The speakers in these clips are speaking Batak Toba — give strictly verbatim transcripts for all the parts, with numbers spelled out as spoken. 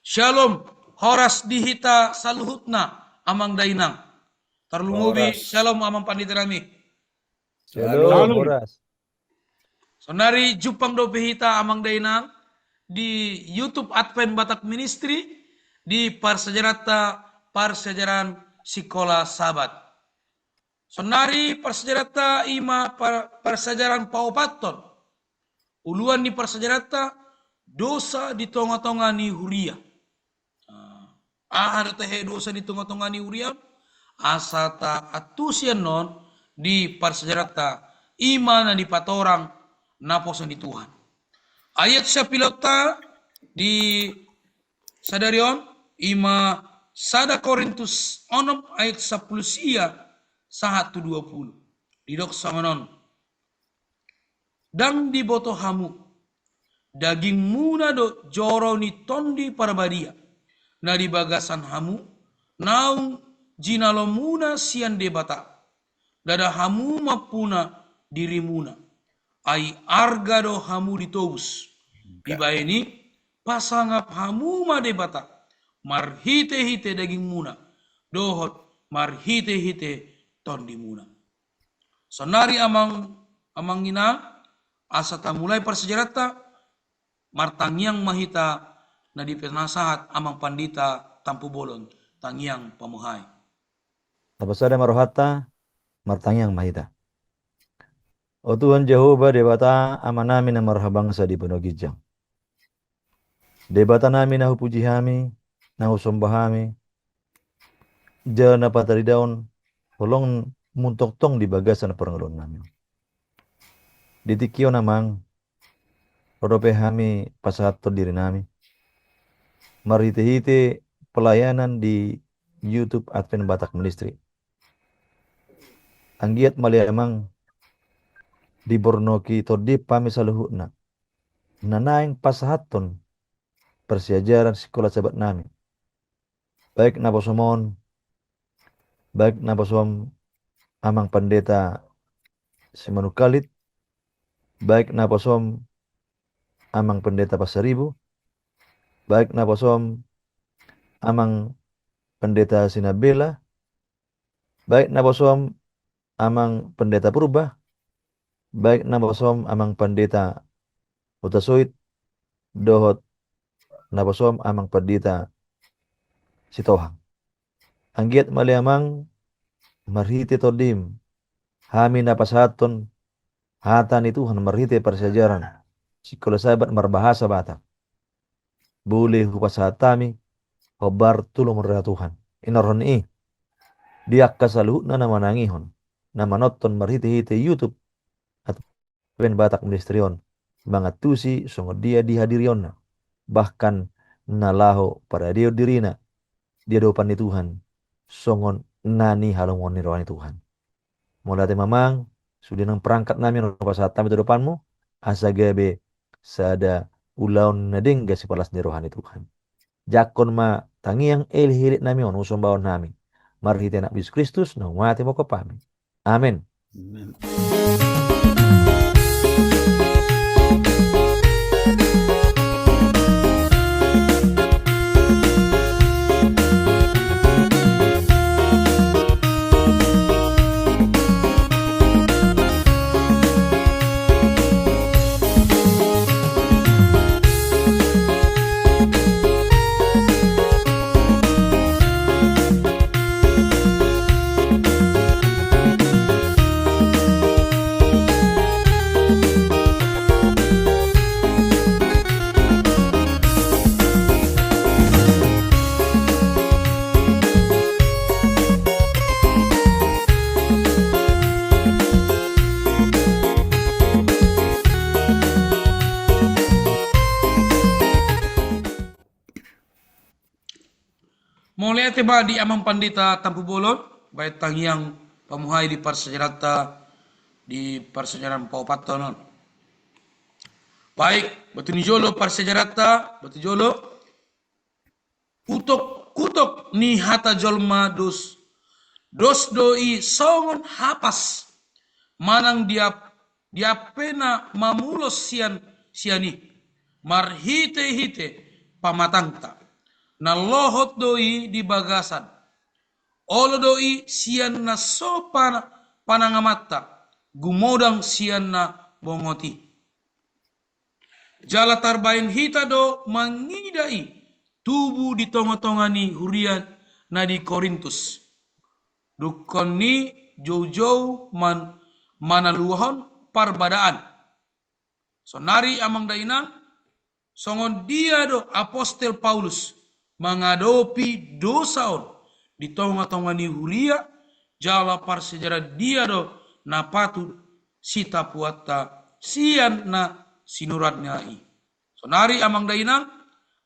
Shalom, horas di hita saluhutna, amang dainang. Tarlumobi, horas. Shalom, amang pandita nami. Shalom, shalom. Horas. Saonari jumpang dope hita, amang dainang, di YouTube Advent Batak Ministry, di parsiajaranta, parsiajaran Sikola Sabat. Saonari parsiajaranta i ma par-, parsiajaran paopathon. Uluan ni parsiajaranta, dosa di tongatonga ni huria. Ah, aha do tahe dosa di tongatonga ni huria? Asa taantusi annon di parsiajaranta, i ma na dipatorang naposo ni Tuhan. Ayat sipilaonta di sadari on, i ma sada Korintus onom ayat sampulu sia sahat tu dua pulu. Didok songon on. Ndang diboto hamu, dagingmuna do joro ni Tondi Parbadia, na di bagasan hamu, naung jinalomuna sian Debata. Ndada hamu mampuna dirimuna, ai arga do hamu ditobus. Dibahen i, pasangap hamu ma Debata, marhitehite dagingmuna, dohot marhitehite tondimuna. Saonari amang, amang inang, asa tamulai parsiajaranta, martangiang ma hita na dipinasahat amang pandita Tampubolon, tangiang pamuhai. Tapasada ma rohanta, martangiang ma hita. O Tuhan Jahowa, Debata Amanami na marhabangsa di banua ginjang. Debatanami na hupuji hami, na husomba hami, jala na pataridaon holong muna tongtong di bagasan parngoluonnami. Di tingki on amang, ro dope hami pasahathon dirinami, marhitehite pelayanan di YouTube Advent Batak Ministry. Anggiat ma ale amang, diborngoni Tondim hami saluhutna, na naeng pasahathon parsiajaran Sikola Sabatnami. Baik naposom on, baik naposom amang pandita Simanungkalit, baik naposom amang pandita Pasaribu, baik naposom amang pandita Sinambela, baik naposom amang pandita Purba, baik naposom amang pandita Hutasoit, dohot naposom amang pandita Sitohang. Anggiat ma ale amang, marhite Tondim, hami na pasahathon hata ni Tuhan marhite parsiajaran Sikola Sabat marbahasa Batak. Boi hupasahat hami hombar tu lomo ni roha Tuhan. Inorhon i, di angka saluhutna na manangihon, na manonton marhitehite YouTube Advent Batak Ministry on, mangantusi songon dia dihadirionna, bahkan na laho paradion dirina di adopan ni Tuhan, songon na nihalomohon ni roha ni Tuhan. Mauliate ma amang, sude nang perangkat nami on hupasahat hami tu adopanmu, asa gabe sada ulaon na denggan sipalas ni roha ni Tuhan. Jangkon ma tangiang, elek-elek nami on, husombahon hami marhite Anakmu Jesus Kristus, na mate mangkophon hami. Amen. Amen. Mauliate ma di Amang Pandita Tampubolon, bahen tangiang pamuhai di parsiajaranta, di parsiajaran paopathon on. Baik, botima jolo parsiajaranta, botima jolo. Utok-utok ni hata jolma dos, dos do i songon hapas, manang diap-, diampena mamulos sian, sian i, marhite-hite pamatangta. Na lohot do i di bagasan. Olo do i sian na so pana-, panangamanta, gumodang sian na bongot i. Jala tarbahen hita do mangida i tubu di tonga-tonga ni huria na di Korintus. Dungkon ni joujou man-, manaluhon parbadaan. Sonari amang dainang, songon dia do apostel Paulus mangadopi dosa on di tonga-tonga ni huria, jala parsiajaran dia do na patut sitapuanta sian na sinuratna i. Sonari amang dainang,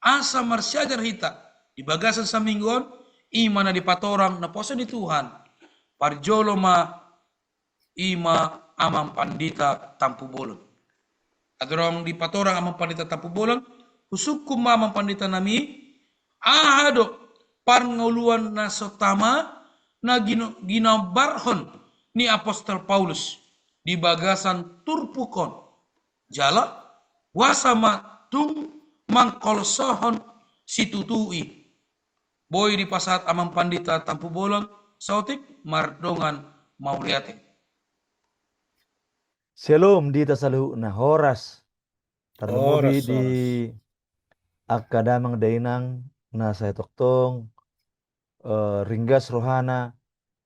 asa marsiajar hita di bagasan saminggu on, i ma na dipatorang naposo ni Tuhan. Parjolo ma i ma amang pandita Tampubolon. Adong dipatorang amang pandita Tampubolon, husungkun ma amang pandita nami, aha do parngoluan na so tama na gino-, ginombarhon ni apostel Paulus di bagasan turpuk on. Jala boasa ma tung mangkolsohon situtu i. Boi dipasahat amang pandita Tampubolon, saotik mardongan mauliate. Syalom di hita saluhutna, horas. Tarlumobi di angka damang dainang na sai tongtong, eh, ringgas rohana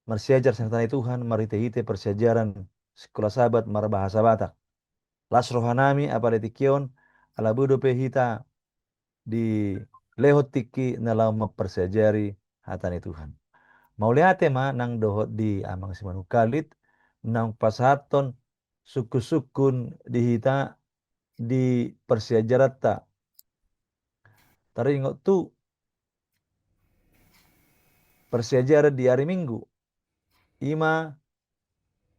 marsiajar sian hata ni Tuhan marhite-hite parsiajaran Sikola Sabat marbahasa Batak. Las rohanami apala di tingki on, ala boi dope hita dilehon tingki na laho mamparsiajari hata ni Tuhan. Mauliate ma nang dohot di amang simanungkalit naung pasahathon sungkun-sungkun di hita di parsiajaranta. Taringot tu parsiajaran di ari Minggu, i ma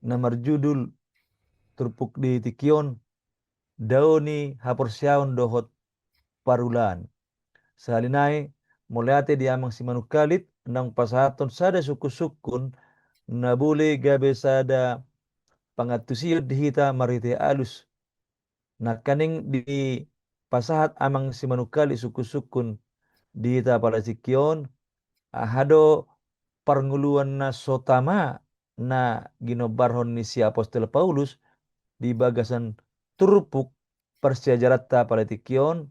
na marjudul turpuk di tingki on, Dao ni Haporseaon dohot Parulaan. Sahali nai, mauliate di amang simanungkalit naung pasahathon sada sungkun-sungkun na boi gabe sada pangantusion di hita marhite alus. Nangkaning dipasahat amang simanungkalit sungkun-sungkun di hita apala tingki on, aha do parngoluan na so tama na ginombarhon ni si apostel Paulus di bagasan turpuk parsiajaranta apala tingki on,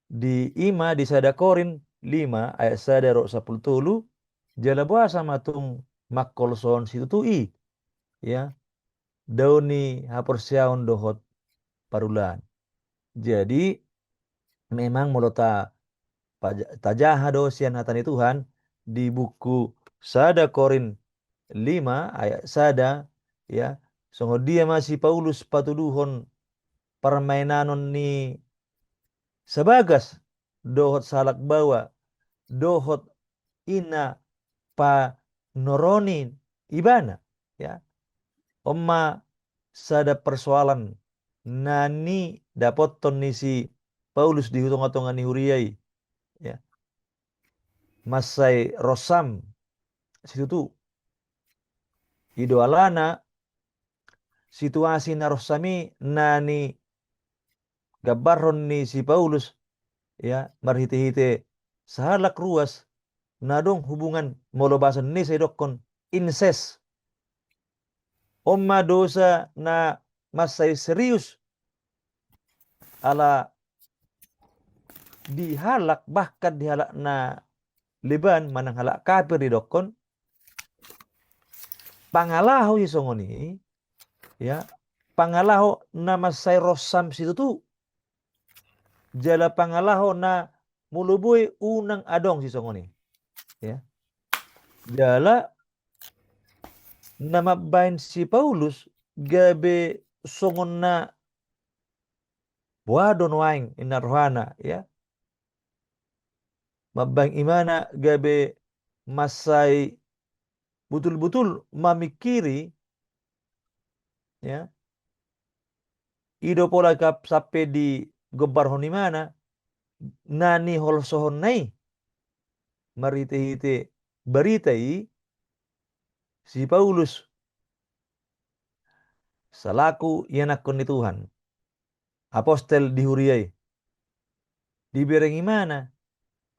di i ma di sada Korint lima ayat sada ro sampulu tolu, jala boasa ma tung mangkolsohon situtu i, ya, Dao ni Haporseaon dohot Parulaan. Jadi memang molo ta-, paja-, tajaha do sian hata ni Tuhan di buku sada Korint lima ayat sada, ya, songon dia ma si Paulus patuduhon parmainanon ni sabagas dohot sahalak baoa dohot i na panoroni ibana, ya. On ma sada persoalan na nidapothon ni si Paulus di tonga-tonga ni huria i, ya. Mansai ronsam situtu. I do alana situasi na ronsam i na nigambarhon ni si Paulus, ya, marhite-hite sahalak ruas na adong hubungan, molo bahasa Indonesia idokkon inses. On ma dosa na mansai serius ala di halak, bahkan di halak na leban manang halak kafir didokkon, pangalaho i songon i, ya, pangalaho na mansai ronsam situtu. Jala pangalaho na molo boi unang adong si songon i. Ya. Jala na mambahen si Paulus gabe songon na boha do nuaeng inna rohana, ya. Mambahen imana gabe mansai butul-butul mamingkiri, ya. I do pola gap sampe digombarhon imana na niholsohonna i marhite-hite barita i si Paulus salaku ianakhon ni Tuhan, apostel di huria i. Dibereng imana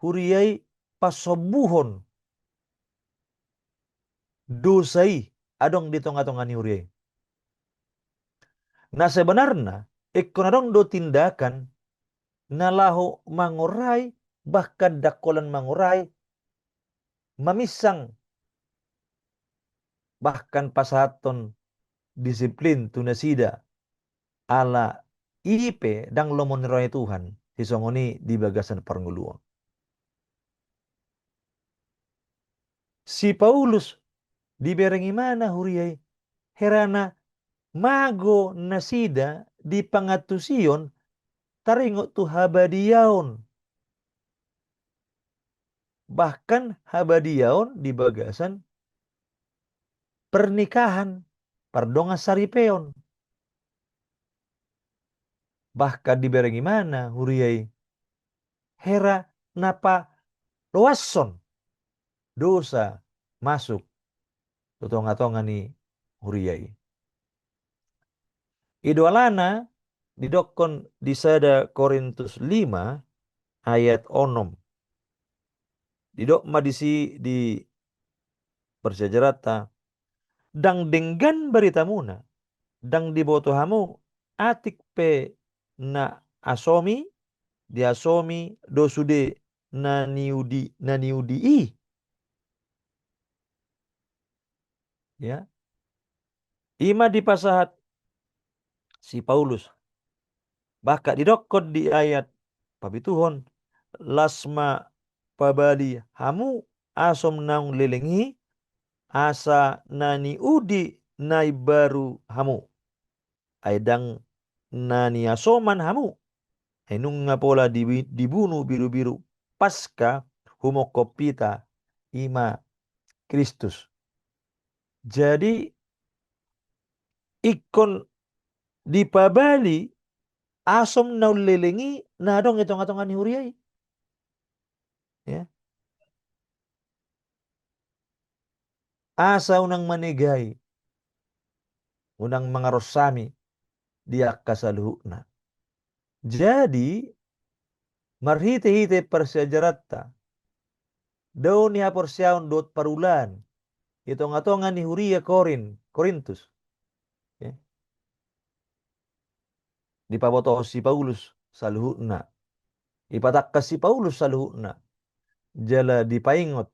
huria i pasombuhon dosa i adong di tonga-tonga ni huria i. Na sebenarna, ingkon adong do tindakan na laho mangorai, bahkan ndang holan mangorai, maminsang, bahkan pasahathon disiplin tu nasida, ala i pe ndang lomo ni roha ni Tuhan, sisongon i di bagasan parngoluon. Si Paulus dibereng ibana huria i, herana mago nasida di pangantusion taringot tu habadiaon. Bahkan habadiaon di bagasan pernikahan, pardongan saripeon. Bahkan dibereng ibana huria i, hera na paloashon dosa masuk tu tonga-tonga ni huria i. I do alana didokkon di sada Korintus lima ayat onom. Didok ma disi di parsiajaranta, ndang denggan baritamuna, ndang diboto hamu, atik pe na asomi, diasomi do sude na niudi, na niudi i. Ya. I ma dipasahat si Paulus. Bahkan didokkon di ayat papituhon, las ma pabali hamu asom naung leleng i, asa na niudi na imbaru hamu. Ai ndang na niasoman hamu. Ai nunga pola dibi-, dibunu birubiru Paska humongkop hita, i ma Kristus. Jadi, ingkon dipabali asom naung leleng i na adong i tonga-tonga ni huria i. Ya. Asa unang manegai, unang mangarosami di angka saluhutna. Jadi, marhite-hite parsiajaranta, dao ni haporseaon dohot parulaan i tonga-tonga ni huria Korin-, Korintus. Ya. Dipabotohon si Paulus saluhutna. Dipatangkas si Paulus saluhutna. Jala dipaingot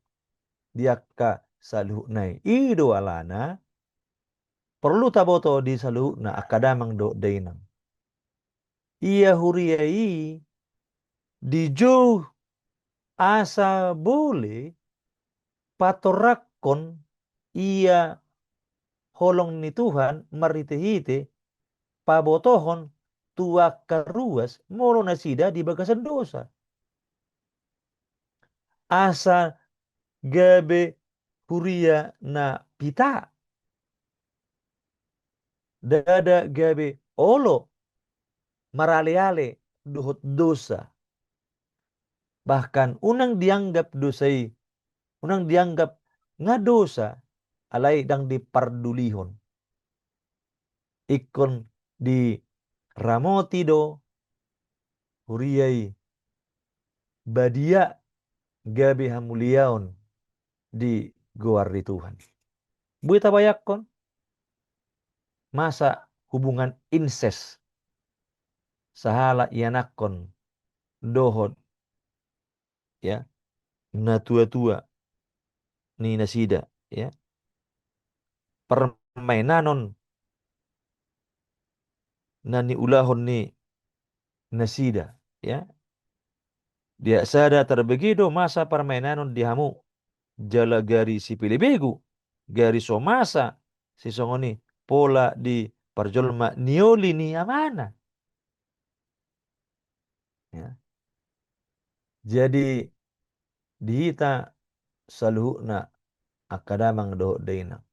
di angka saluhutna i. I do alana porlu taboto di saluhutna angka damang dohot dainang. Ia huria i dijou asa bole patorangkon ia holong ni Tuhan marhite-hite pabotohon tu angka ruas molo nasida di bagasan dosa. Asa gabe huria na pita. Ndada gabe olo marale-ale dohot dosa. Bahkan unang dianggap dosa i, unang dianggap nga dosa, alai ndang dipardulihon. Ingkon diramoti do huria i, badia gabe hamuliaon di goar ni Tuhan. Boi tabayangkon, masa hubungan inses sahala ianakhon dohot, ya, natua-tua ni nasida, ya. Permainanon na niulahon ni nasida, ya. Dia sada tarbege do masa permainanon di hamu, jala gari sipelebegu, gari so masa sisongon i pola di parjolma nioli ni amana. Ya. Jadi, di hita saluhutna angka damang dohot dainang,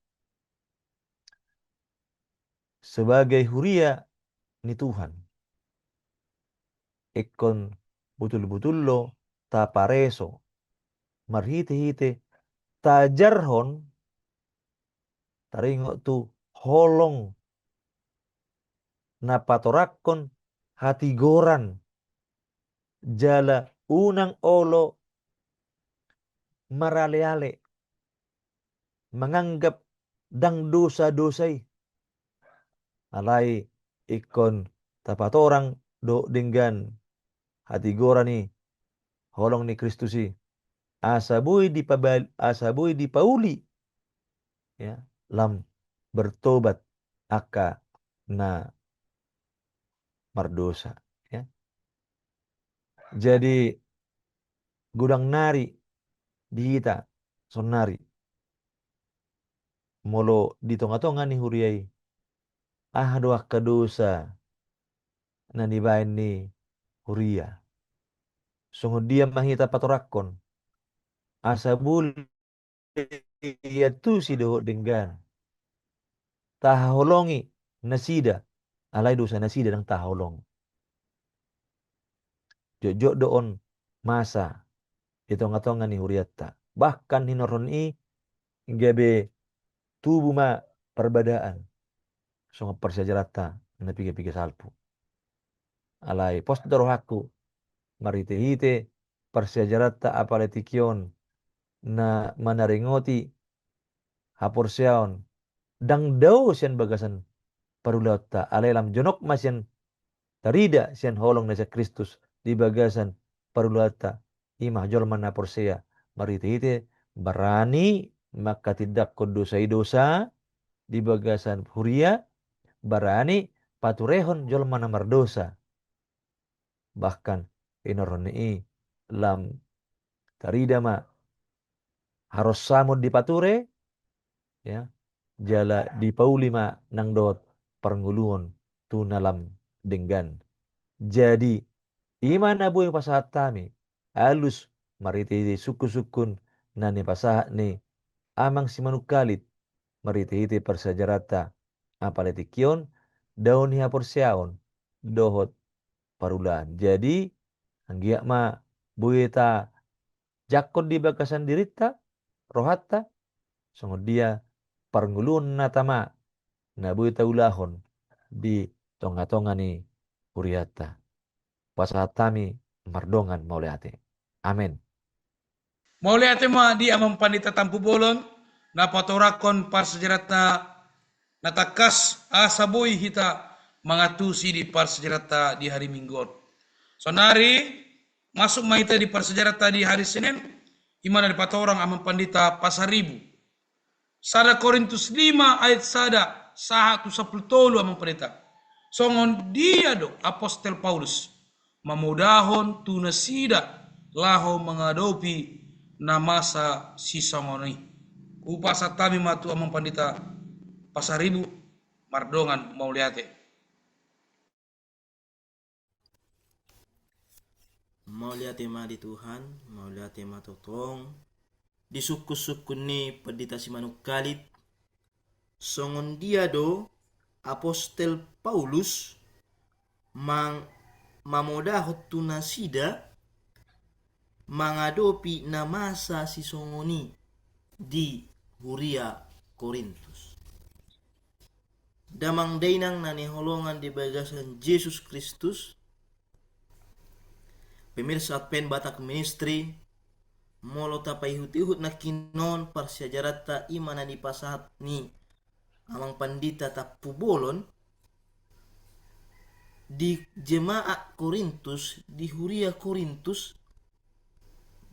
sebagai huria ni Tuhan, ingkon butul-butul do tapareso marhite-hite tajarhon taringot tu holong na patorangkon hatigoran, jala unang olo maraleale, manganggap ndang dosa dosa i. Alai ingkon tapatorang dohot denggan hatigoran i, holong ni Kristus i, asa boi dipabal-, asa boi dipauli, ya, lam bertobat angka na mardosa, ya. Jadi, godang nari di hita saonnari, molo di tonga-tonga ni huria i, aha do angka dosa na nibaen ni huria? Songon dia ma hita patorangkon asa boi iantusi dohot denggan, tahaholongi nasida, alai dosa nasida ndang tahaholongi. Jotjot do on masa di tonga-tonga ni hurianta. Bahkan hinorhon i gabe tubu ma parbadaan, songon parsiajaranta na piga-piga salpu. Alai pos do rohangku, marhite-hite parsiajaranta apala tingki on na manaringoti haporseaon, ndang dao sian bagasan parulaonta, alai lam jonok ma sian tarida sian holong na sian Kristus di bagasan parulaonta, i ma jolma na porsea, marhite-hite barani manghatindanghon dosa i dosa di bagasan huria, barani paturehon jolma na mardosa. Bahkan hinorhon ni i lam tarida ma haronsamon di pature, ya, jala dipauli ma nang dohot parngoluon tu na lam denggan. Jadi, i ma na boi pasahat hami, alus marhite-hite sungkun-sungkun na nipasahat ni Amang Simanungkalit, marhite-hite parsiajaranta apala tingki on, dao ni haporseaon dohot parulaon. Jadi, anggiat ma boi tajangkon di bagasan dirinta, rohanta, songon dia parngoluon na tama na boi taulahon di tonga-tonga ni hurianta. Pasahat hami mardongan mauliate. Amen. Mauliate ma di Amang Pandita Tampubolon, na patorangkon parsiajaranta na tangkas asa boi hita mangantusi di parsiajaranta di hari Minggu on. Saonnari masuk ma hita di parsiajaranta di hari Senin, i ma na dipatorang Amang Pandita Pasaribu. Sada Korintus lima ayat sada sahat tu sampulu tolu, Amang Pandita. Songon dia do Apostel Paulus mamodahon tu nasida laho mangadopi na masa sisongon i? Hupasahat hami ma tu Amang Pandita Pasaribu, mardongan mauliate. Mauliate ma di Tuhan, mauliate ma tongtong di sungkun-sungkun ni Pandita Simanungkalit. Songon dia do Apostel Paulus mang-, mamodahon tu nasida mangadopi na masa sisongon i di huria Korintus. Damang dainang na hinaholongan di bagasan Jesus Kristus, pemirsa Advent Batak Ministry, molo tapaihut-ihut nangkin on parsiajaranta i ma na dipasahat ni Amang Pandita Tampubolon, di jemaat Korintus, di huria Korintus,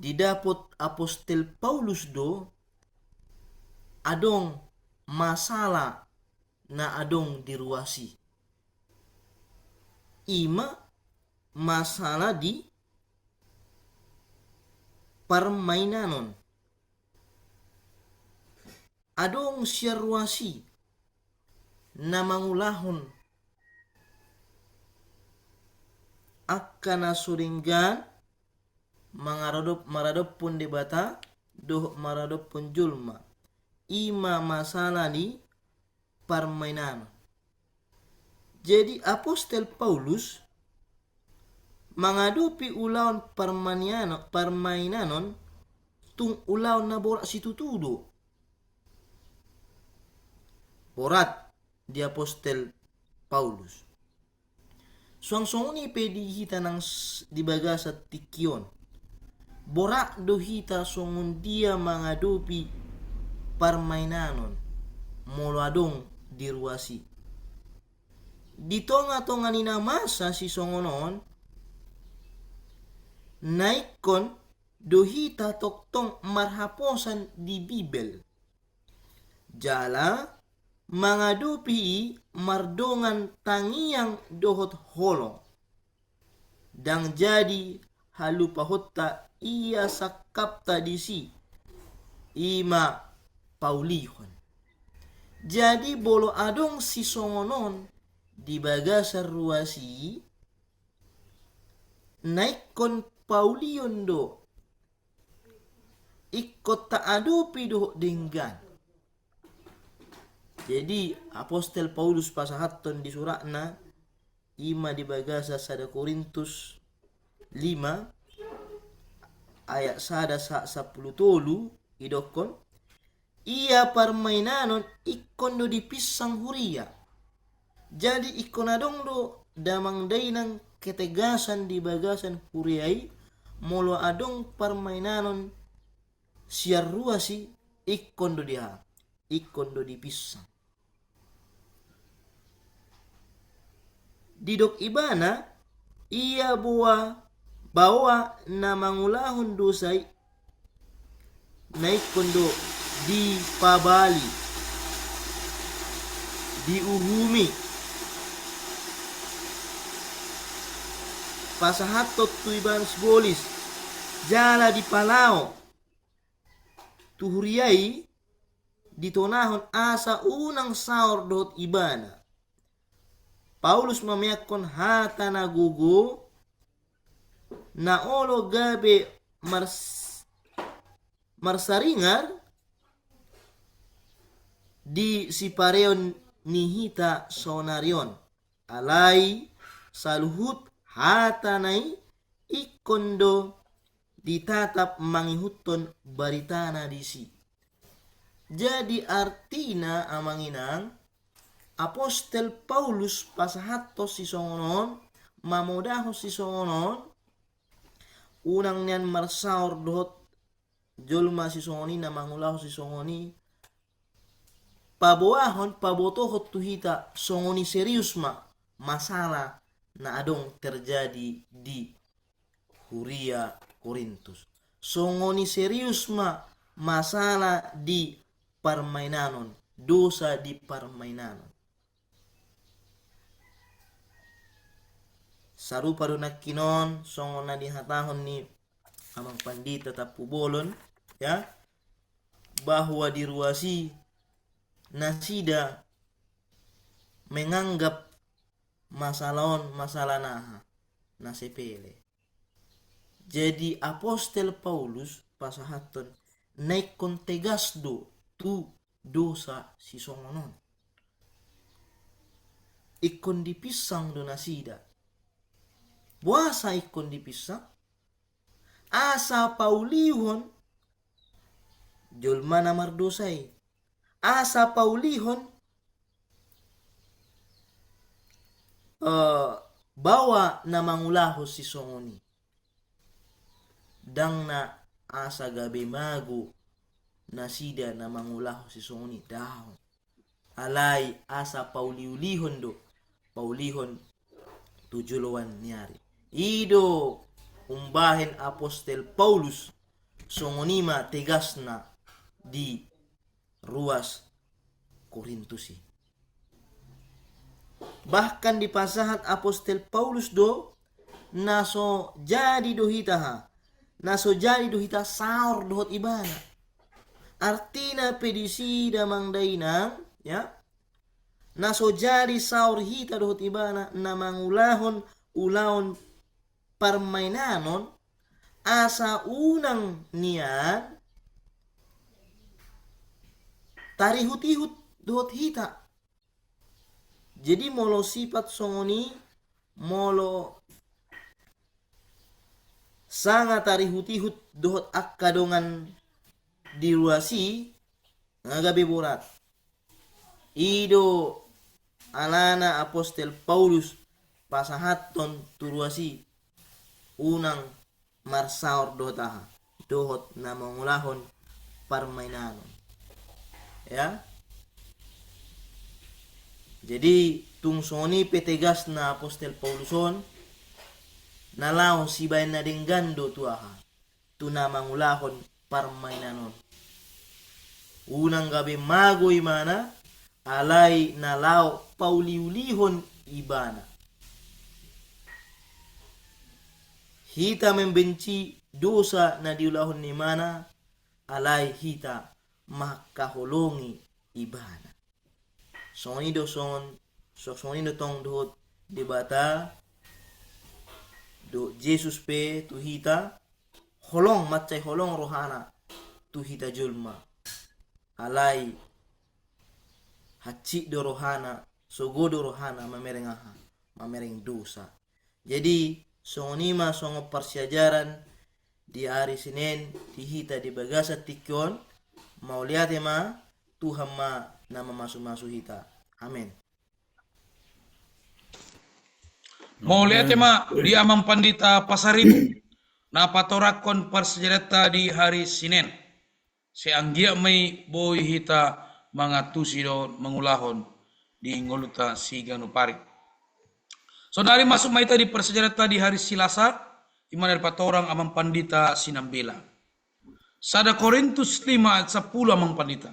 didapot Apostel Paulus do adong masalah na adong di ruas i. I ma masalah di parmainanon. Adong sian ruas i na mangulahon angka na so denggan mangaradop-, maradophon Debata dohot maradophon jolma. I ma masalah ni parmainanon. Jadi Apostel Paulus mangadopi ulaon parmainanon, parmainanon tung ulaon na borat situtu do. Borat di Apostel Paulus. Suang songon i pe di hita nang s-, di bagasan tingki on. borat do hita songon dia mangadopi parmainanon molo adong di ruas i. Di tonga-tonga ni na masa sisongon on, na ingkon do hita tongtong marhaposan di Bibel. Jala mangadopi i mardongan tangiang dohot holong. Ndang jadi halupahonta ia sangkapta disi, i ma paulihon. Jadi molo adong sisongon on di bagasan ruas i, na ingkon paulihon do, ingkon taadopi dohot denggan. Jadi apostel Paulus pasahathon di suratna, i ma di bagasan sada Korintus lima ayat sada sahat sampulu tolu, didokkon, ia parmainanon ingkon do dipinsang huria. Jadi ingkon adong do damang dainang ketegasan di bagasan huria i, molo adong parmainanon sian ruas i, ingkon do di aha, ingkon do dipinsang. Didok ibana, ia boa, baoa na mangulahon dosa i, na ingkon do dipabali, diuhumi, pasahathon tu ibana sibolis, jala dipalao tu huria i, ditonahon asa unang saor dohot ibana. Paulus mameakkon hata na gogo, na olo gabe mars-, marsaringar di sipareon ni hita saonari on. Alai saluhut hatana i ingkon do ditatap mangihuthon baritana disi. Jadi artina, amang inang, apostel Paulus pasahathon sisongon on, mamodahon sisongon on, unang nian marsaor dohot jolma sisongon i, na mangulahon sisongon i, paboahon, pabotohon tu hita songon i serius ma masalah na adong terjadi di huria Korintus. Songon i serius ma masalah di parmainanon, dosa di parmainanon. Sarupa do nangkinon songon na dihatahon ni amang pandita Tampubolon, ya, bahwa di ruas i nasida menganggap masalah on masalah na aha, na sepele. Jadi apostel Paulus pasahathon, na ingkon tegas do tu dosa sisongon on. Ingkon dipinsang do nasida. Boasa ingkon dipinsang? Asa paulihon jolma na mardosa i. Asa paulihon, eh, baoa na mangulahon sisongon i. Ndang na asa gabe mago nasida na mangulahon sisongon i, daong. Alai asa pauliulihon do, paulihon tu joloan ni ari. I do umbahen apostel Paulus songon i ma tegasna di ruas Korintus i. Bahkan dipasahat apostel Paulus do, na so jadi do hita aha, na so jadi do hita saor dohot ibana. Artina pe disi, damang dainang, ya, na so jadi saor hita dohot ibana na mangulahon ulaon parmainanon, asa unang nian tarihutihut dohot hita. Jadi molo sipat songon i, molo sanga tarihutihut dohot angka dongan di ruas i, nga gabe borat. I do alana apostel Paulus pasahathon tu ruas i unang marsaor dohot aha, dohot na mangulahon parmainanon. Ya. Jadi tung songon i pe tegasna apostel Paulus on, na laho sibaen na denggan do tu aha, tu na mangulahon parmainanon. Unang gabe mago imana, alai na laho pauliulihon ibana. Hita membenci dosa na diulahon ni imana, alai hita mangkaholongi ibana. Songon i do songon, so-, songon i do tong dohot Debata, dohot Jesus pe tu hita, holong, mansai holong rohana tu hita jolma. Alai hansit do rohana, sogo do rohana mamereng aha, mamereng dosa. Jadi songon i ma songon parsiajaran di ari Sinen di hita di bagasan tingki on. Mauliate ma, Tuhan ma na mamasumasu hita. Amen. Mauliate ma di Amang Pandita Pasaribu na patorangkon parsiajaranta di hari Sinen. Sai anggiat ma i boi hita mangantusi dohot mangulahon di ngolunta siganup ari. Saonari masuk ma hita di parsiajaranta di hari Silasa, i ma na dipatorang Amang Pandita Sinambela. Sada Korintus lima ayat sampulu, Amang Pandita.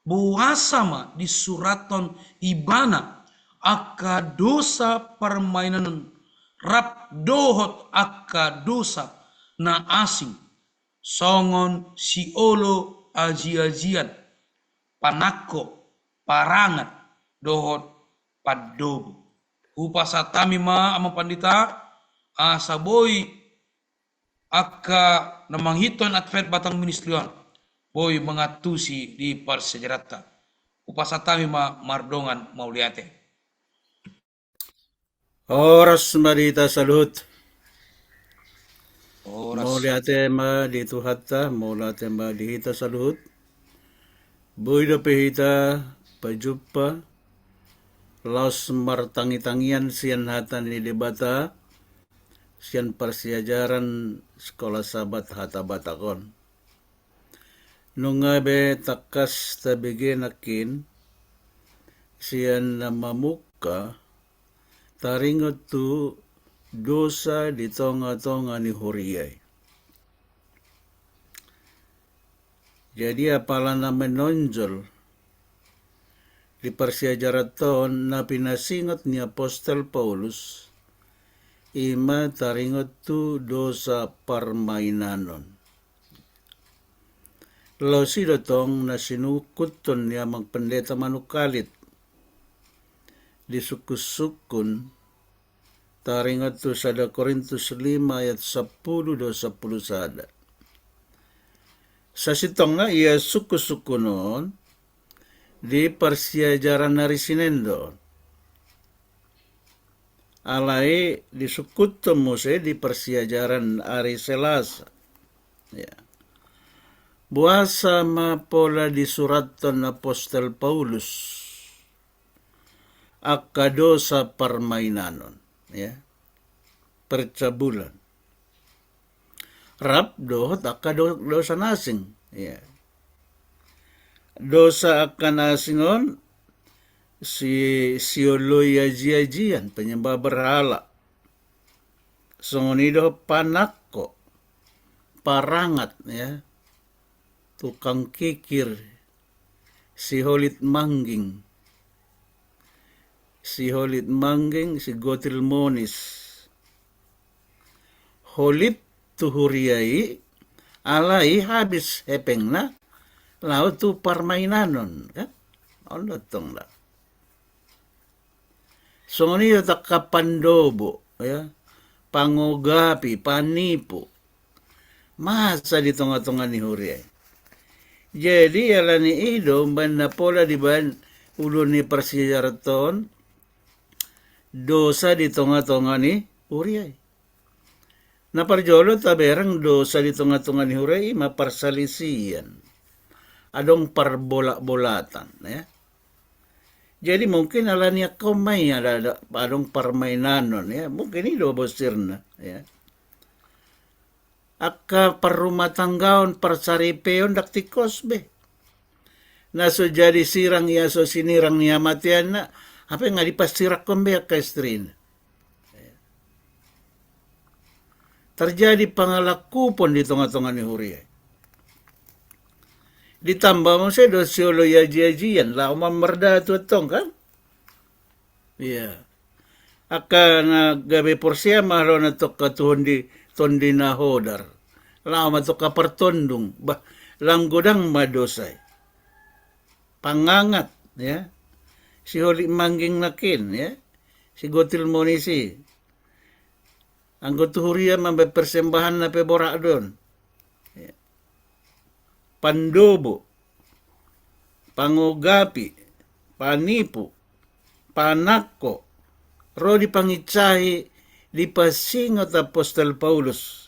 Boasa ma disurathon ibana angka dosa parmainanon rap dohot angka dosa na asing, songon siolo ajiajian, panangko, parangat, dohot pandobo. Hupasahat hami ma, Amang Pandita, asa boi angka na mangihuthon Advent Batang Ministry on boi mangantusi di parsiajaranta. Hupasahat hami ma mardongan mauliate. Horas ma di hita saluhut. Horas. Mauliate ma di Tuhanta, mauliate ma di hita saluhut. Boi dope hita pajumpa laos martangitangian sian hata ni Debata, sian parsiajaran Sikola Sabat Hata Batak on. Nunga be tangkas tabege nangkin sian na mamungka taringot tu dosa di tongatonga ni huria i. Jadi apala na menonjol di parsiajaranta on na pinasingot ni apostel Paulus, i ma taringot tu dosa parmainanon. Laos i do tong na sinungkuthon ni Amang Pendeta Manungkalit di sungkunsungkun taringot tu sada Korintus lima ayat sampulu dohot sampulu sada. Sasintongna ia sungkunsungkun on di parsiajaran ari Sinen do. Alai disungkuthon muse di parsiajaran ari Selasa. Ya. Boasa ma pola disurathon apostel Paulus angka dosa parmainanon, ya. Percabulan. Rap dohot angka do-, dosa na asing, ya. Dosa angka na asing on, si, sioloi ajiajian, penyembah berhala. Songon i dohot panangko, parangat, ya. Tukang kikir, siholit mangging. Siholit mangging, sigotil monis. Holit tu huria i, alai habis hepengna laho tu parmainanon, kan? On do tong da. Songon i do angka pandobo, ya. Pangogapi, panipu. Masa di tongatonga ni huria i. Jadi alani i do umbahen na pola dibaen ulu ni parsiajaranta on, dosa di tongatonga ni huria i. Na parjolo tabereng dosa di tongatonga ni huria i ma parsalisian. Adong parbolakbolatan, ya. Jadi mungkin alani angka on ma i ada, ada, adong parmainanon, ya. Mungkin i do bosirna, ya. Angka parrumatanggaon, parsaripeon ndang tingkos be. Na so jadi sirang ia so sinirang ni hamateanna, hape nga dipasirangkon be angka istrina. Terjadi pangalangkupon di tonga-tonga ni huria. Ditamba muse do sioloi aji-ajian, laho mamardatu antong kan? Ia. Angka na gabe porsea ma rohana tu angka tondi, tondi na hodar. Laho ma tu angka partondung, bah, lang godang ma dosa i. Pangangat, ya. Siholit mangging nangkin, ya. Sigotil monisi. Anggo tu huria mambaen persembahanna pe borat do on. Ya. Pandobo, pangogapi, panipu, panangko, ro dipanginsahi, dipasingot apostel Paulus.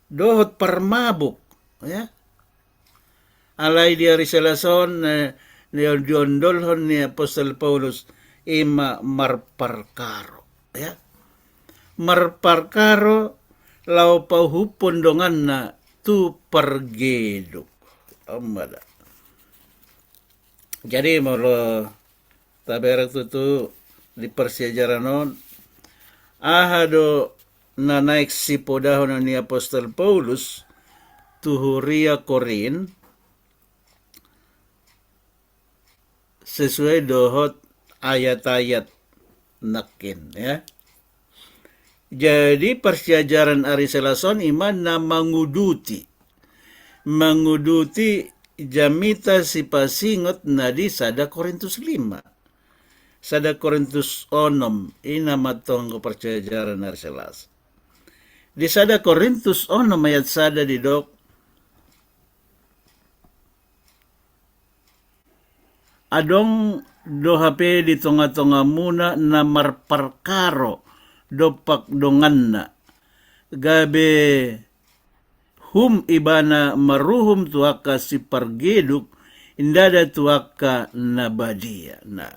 Dohot parmabuk, ya. Alai di ari Selasa on, eh, diondolhon ni apostel Paulus, ima marparkaro, ya. Marparkaro laho pauhuphon donganna tu pargeduk. On ma da. Jadi molo tabereng tutu di parsiajaran on, aha do na naeng sipodahon ni apostel Paulus tu huria Korint, sesuai dohot ayat-ayat nangkin, ya. Jadi parsiajaran ari Selasa on ima na manguduti, manguduti jamita sipasingot na di sada Korintus lima. Sada Korintus onom, i nama tonggo parsiajaran ari Selasa. Di sada Korintus onom ayat sada didok, adong do hape di tonga-tongamuna na marparkaro dompak donganna, gabe hum ibana maruhum tu angka sipargeduk, ndada tu angka na badia. Nah,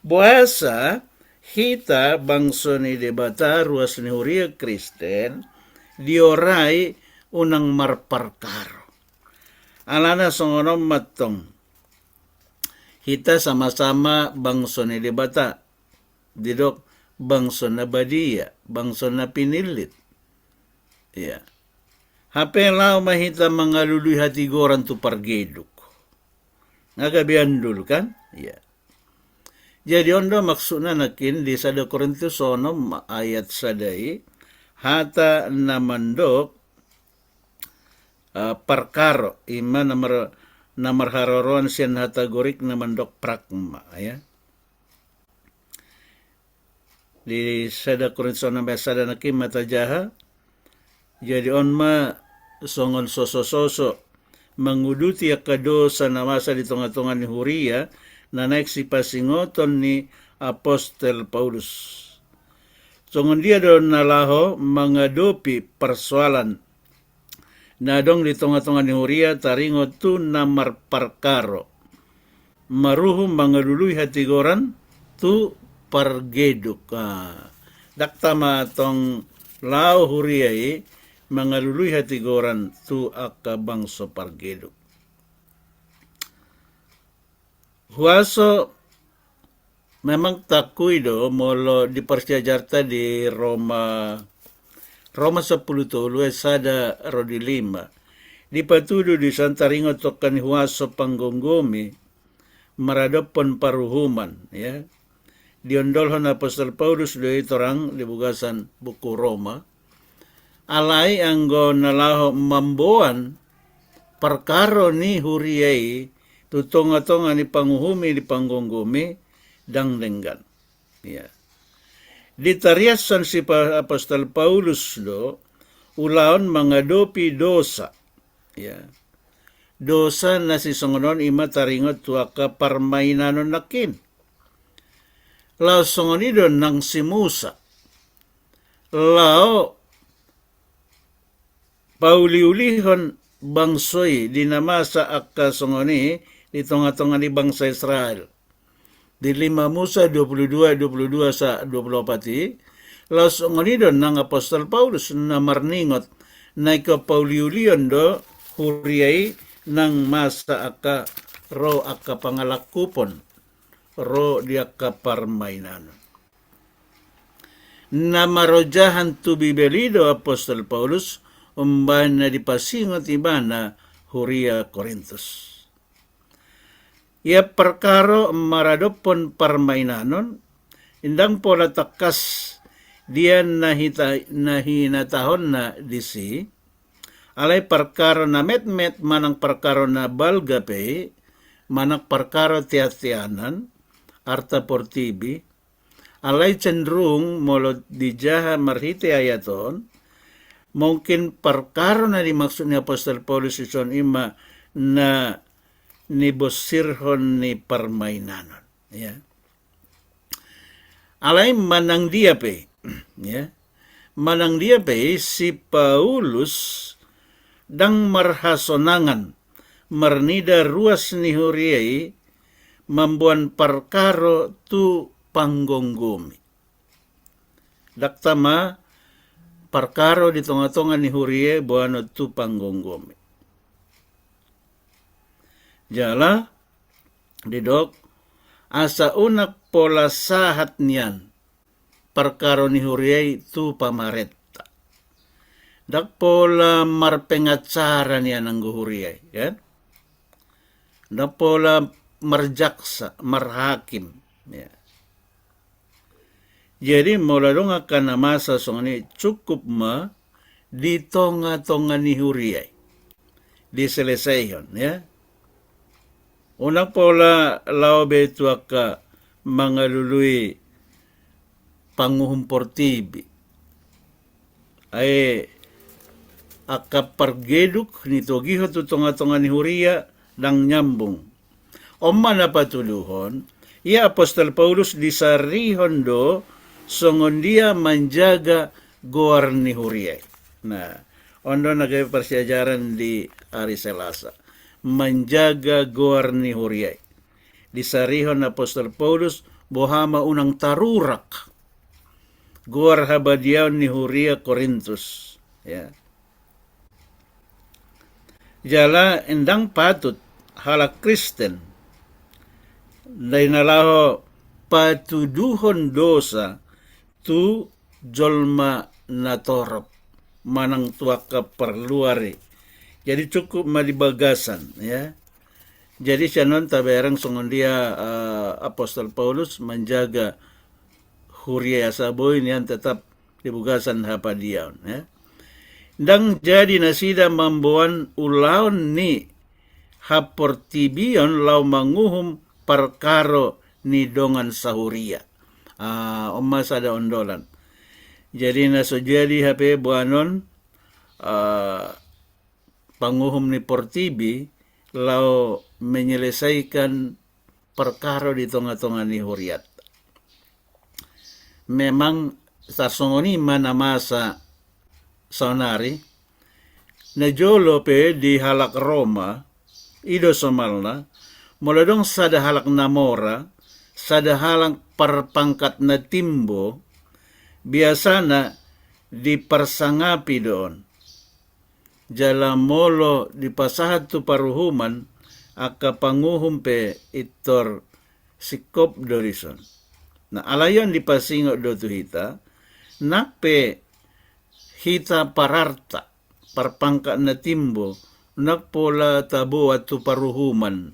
boasa hita bangso ni Debata, ruas ni huria Kristen, diorai unang marparkaro. Alana songon on ma tong. Hita sama-sama bangso ni Debata, didok bangso na badia, bangso na pinillit. Ia. Hape laho ma hita mangalului hatigoran tu pargeduk. Nga gabe andul kan? Ia. Jadi on do maksudna nangkin di sada Korintus onom ayat sada i, hata na mandok, eh, parkaro, ima na mar-, na marharoroan sian hata Gorik na mandok pragma, ya. Di sada Korintus onom ayat sada nangkin ma tajaha, jadi on ma songon soso-soso manguduti angka dosa na masa di tonga-tonga ni huria, na naeng sipasingoton ni apostel Paulus. Songon dia do na laho mangadopi parsoalan na adong di tonga-tonga ni huria taringot tu na marparkaro, maruhum mangalului hatigoran tu pargeduk. Ah, ndang tama tong laho huria i mangalului hatigoran tu angka bangso pargeduk. Huaso memang taakui do molo di parsiajarta di Roma, Roma sampulu tolu ayat sada ro di lima. Dipatudu di san taringot tu angka ni huaso panggomgomi maradophon paruhuman, ya. Diondolhon apostel Paulus do i torang di bagasan buku Roma. Alai anggo na laho mamboan parkaro ni huria i tu tonga-tonga ni panguhumi, di panggomgomi, ndang denggan. Ya. Ditariashon si pa-, apostel Paulus do ulaon mangadopi dosa. Ya. Dosa na sisongon on ima taringot tu angka parmainanon nangkin. Laos songon i do nang si Musa. Laho pauliulihon bangso i di na masa angka songon i di tonga-tonga ni bangsa Israel. Di lima Musa dua pulu dua, dua pulu dua sa dua pulu opat i, laos songon i do nang apostel Paulus na marningot na ingkon pauliulion do huria i nang masa angka ro angka pangalangkupon, ro di angka parmainanon. Na marojahan tu Bibel i do apostel Paulus umbahen na dipasingot ibana huria Korintus. Ia parkaro maradophon parmainanon, ndang pola tangkas dia na hita-, na hinatahonna disi, alai parkaro na metmet manang parkaro na balga pe, manang parkaro teanteanan, arta portibi, alai cenderung molo dijaha marhite ayat on, mungkin parkaro na dimaksud ni apostel Paulus dison i ma na nibonsirhon ni parmainanon, ya. Alai manang dia pe, ya. Manang dia pe si Paulus ndang marhasonangan marnida ruas ni huria i mamboan parkaro tu panggomgomi. Ndang tama parkaro di tongatonga ni huria i boanon tu panggomgomi. Jala didok, asa unang pola sahat nian parkaro ni huria i tu pamarenta. Ndang pola marpengacara nian anggo huria i, kan? Ndang pola marjaksa, marhakim, ya. Jadi molo adong angka na masa songon i, cukup ma di tongatonga ni huria i diselesaihon, ya. Unang pola laho be tu angka mangalului panguhum portibi. Ai angka pargeduk nitogihon tu tongatonga ni huria ndang nyambung. On ma na patuduhon, ia apostel Paulus disarihon do songon dia manjaga goar ni huria i. Nah, on do na gabe parsiajaran di ari Selasa. Manjaga goar ni huria i. Disarihon apostel Paulus, boha ma unang tarurak goar habadiaon ni huria Korintus, ya. Jala ndang patut halak Kristen, ndai na laho patuduhon dosa tu jolma na torop manang tu angka parluar i. Jadi cukup ma di bagasan, ya. Jadi sian on tabereng songon dia, eh, apostel Paulus manjaga huria i asa boi nian tetap di bagasan habadiaon, ya. Ndang jadi nasida mamboan ulaon ni haportibion laho manguhum parkaro ni dongan sahuria. Ah, on ma sada ondolan. Jadi na so jadi hape boanon, ah, panguhum ni portibi laho menyelesaikan parkaro di tongatonga ni huriat. Memang tarsongon i ma na masa saonari, na jolo pe di halak Roma, i do somalna, molo adong sada halak na mora, sada halak parpangkat na timbo, biasana diparsangapi do on. Jala molo dipasahat tu paruhuman, angka panguhum pe intor singkop do dison. Nah, alai on dipasingot do tu hita, nang pe hita pararta, parpangkat na timbo, nang pola taboan tu paruhuman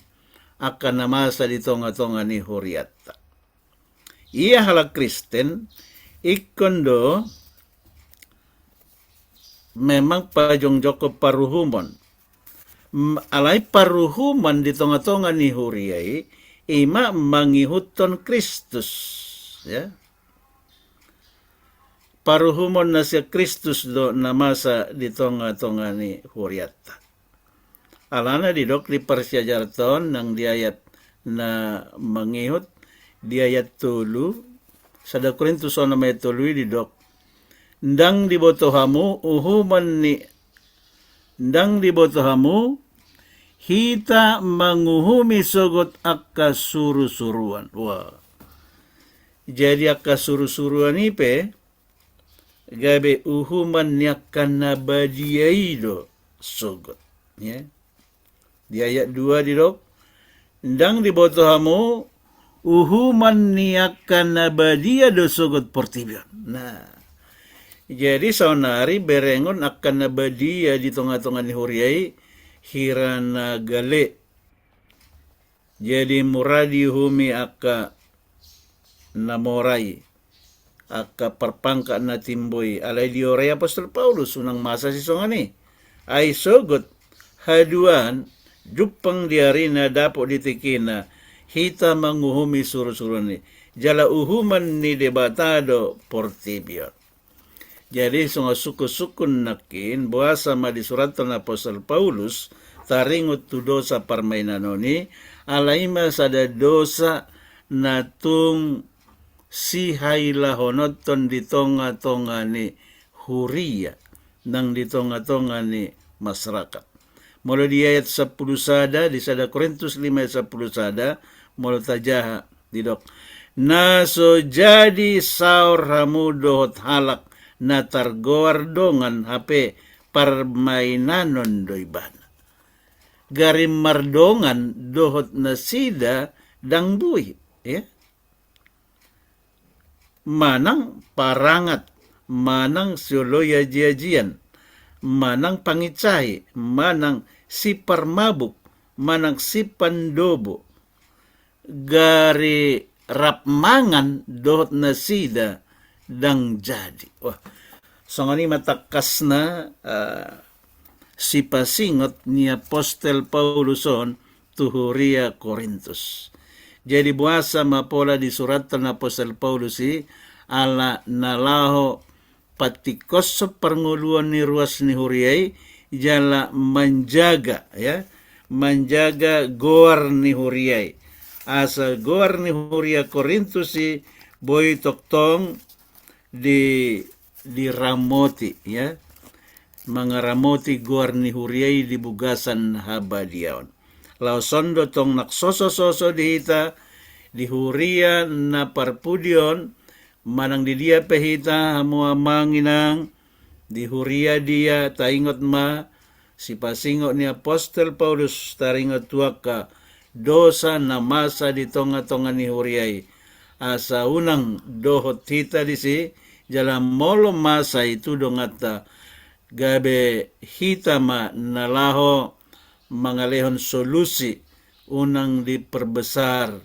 angka na masa di tongatonga ni huriatta. Ia halak Kristen ingkon do memang pajongjongkon paruhumon. M-, alai paruhumon di tongatonga ni huria i, i ma mangihuthon Kristus, ya. Paruhumon na sian Kristus do na masa di tongatonga ni huriatta. Alana didok di parsiajaranta on nang di ayat na mangihut, di ayat tolu, sada Korintus onom ayat tolu i didok, ndang diboto hamu uhuman ni, ndang diboto hamu hita manguhumi sogot angka surusuruan. Wah. Jadi angka surusuruan i pe, gabe uhuman ni angka na badia i do sogot. Ya. Di ayat dua didok, ndang diboto hamu uhuman ni angka na badia do sogot portibi on. Nah, jadi saonari berengon angka na badia di tonga-tonga ni huria i, hira na gale. Jadi mura diuhumi angka na mora i, angka parpangkat na timbo i, alai diorai apostel Paulus unang masa sisongon i. Ai sogot haduan jumpang di ari na dapot di tingkina hita manguhumi suru-suruan i. Jala uhuman ni Debata do portibi on. Jadi songon sungkun-sungkun nangkin, boasa ma disurathon apostel Paulus taringot tu dosa parmainanon i, alai ma sada dosa na tung sihailahononton di tonga-tonga ni huria nang di tonga-tonga ni masyarakat. Molo di ayat sampulu sada, di sada Korintus lima ayat sampulu sada, molo tajaha didok, na so jadi saor hamu dohot halak na targoar dongan hape parmainanon do ibana. Gari mardongan dohot nasida ndang boi, ya. Manang parangat, manang sioloi aji-ajian, manang panginsai, manang siparmabuk, manang sipandobo, gari rap mangan dohot nasida ndang jadi. Wah, songon i ma tangkasna, eh, sipasingot ni apostel Paulus on tu huria Korintus. Jadi boasa ma pola disurathon apostel Paulus i, ala na laho patingkoshon parngoluon ni ruas ni huria i, jala manjaga, ya, manjaga goar ni huria i. Asa goar ni huria Korintus i boi tongtong di, diramoti, ya. Mangaramoti goar ni huria i di bagasan habadiaon. Laos on do tong nang soso-soso di hita, di huria na parpudi on, manang di dia pe hita, hamu amang inang, di huria dia, taingot ma, sipasingot ni apostel Paulus taringot tu angka dosa na masa di tonga-tonga ni huria i. Asa unang dohot hita disi, jala molo masa i tu donganta, gabe hita ma na laho mangalehon solusi, unang diperbesar,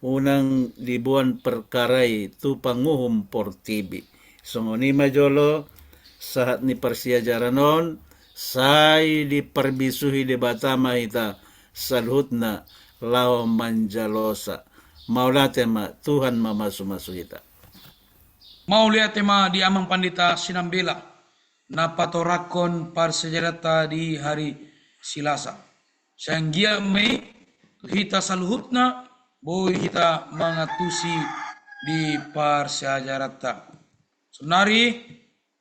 unang diboan perkara i tu panguhum portibi. Songon i ma jolo sahat ni parsiajaran on, sai diparbisuhi Debata ma hita saluhutna laho manjalosa. Mauliate ma, Tuhan mamasu-masu hita. Mauliate ma di Amang Pandita Sinambela na patorangkon parsiajaranta di hari Silasa. Sai anggiat ma i hita saluhutna boi hita mangantusi di parsiajaranta. Sonari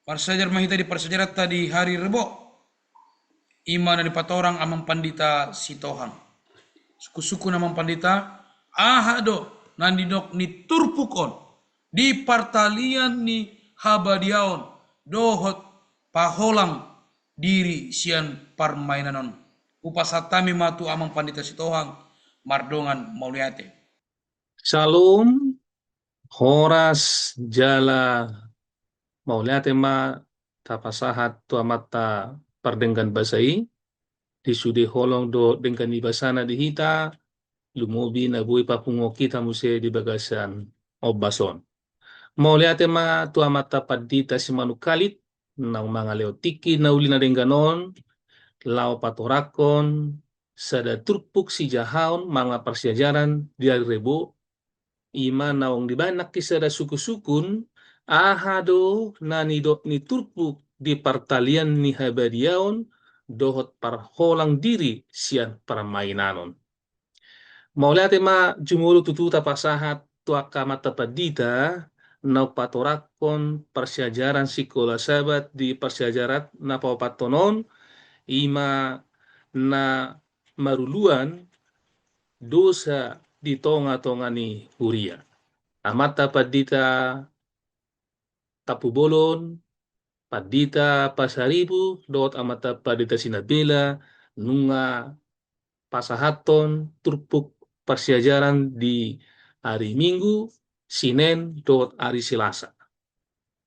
marsiajar ma hita di parsiajaranta di hari Rebo. I ma na dipatorang Amang Pandita Sitohang. Sungkun-sungkun Amang Pandita, aha do na nidok ni turpuk on di partalian ni habadiaon dohot paholang diri sian parmainan on. Hupasahat hami ma tu Amang Pandita Sitohang mardongan mauliate. Syalom, horas jala mauliate ma tapasahat tu Amanta pardenggan basa i, di sude holong dohot denggan ni basana di hita, lumobi na boi papunguhon hita muse di bagasan ombas on. Mauliate ma tu Amanta Pandita Simanungkalit, naung mangalehon tingki na uli na denggan on, laho patorangkon sada turpuk sijahaon manang parsiajaran di ari Rebo, i ma naung dibaen nangkin sada sungkun-sungkun, aha do na nidok ni turpuk di partalian ni habadiaon dohot parholang diri sian parmainanon. Mauliate ma jumolo tutu tapasahat tu angka amanta pandita, naung patorangkon parsiajaran sikola Sabat di parsiajaran na paopathon on, i ma na maruluan dosa di tonga-tonga ni huria. Amanta Pandita Tampubolon, Pandita Pasaribu dohot Amanta Pandita Sinambela nunga pasahathon turpuk parsiajaran di ari Minggu, Sinen dohot ari Selasa.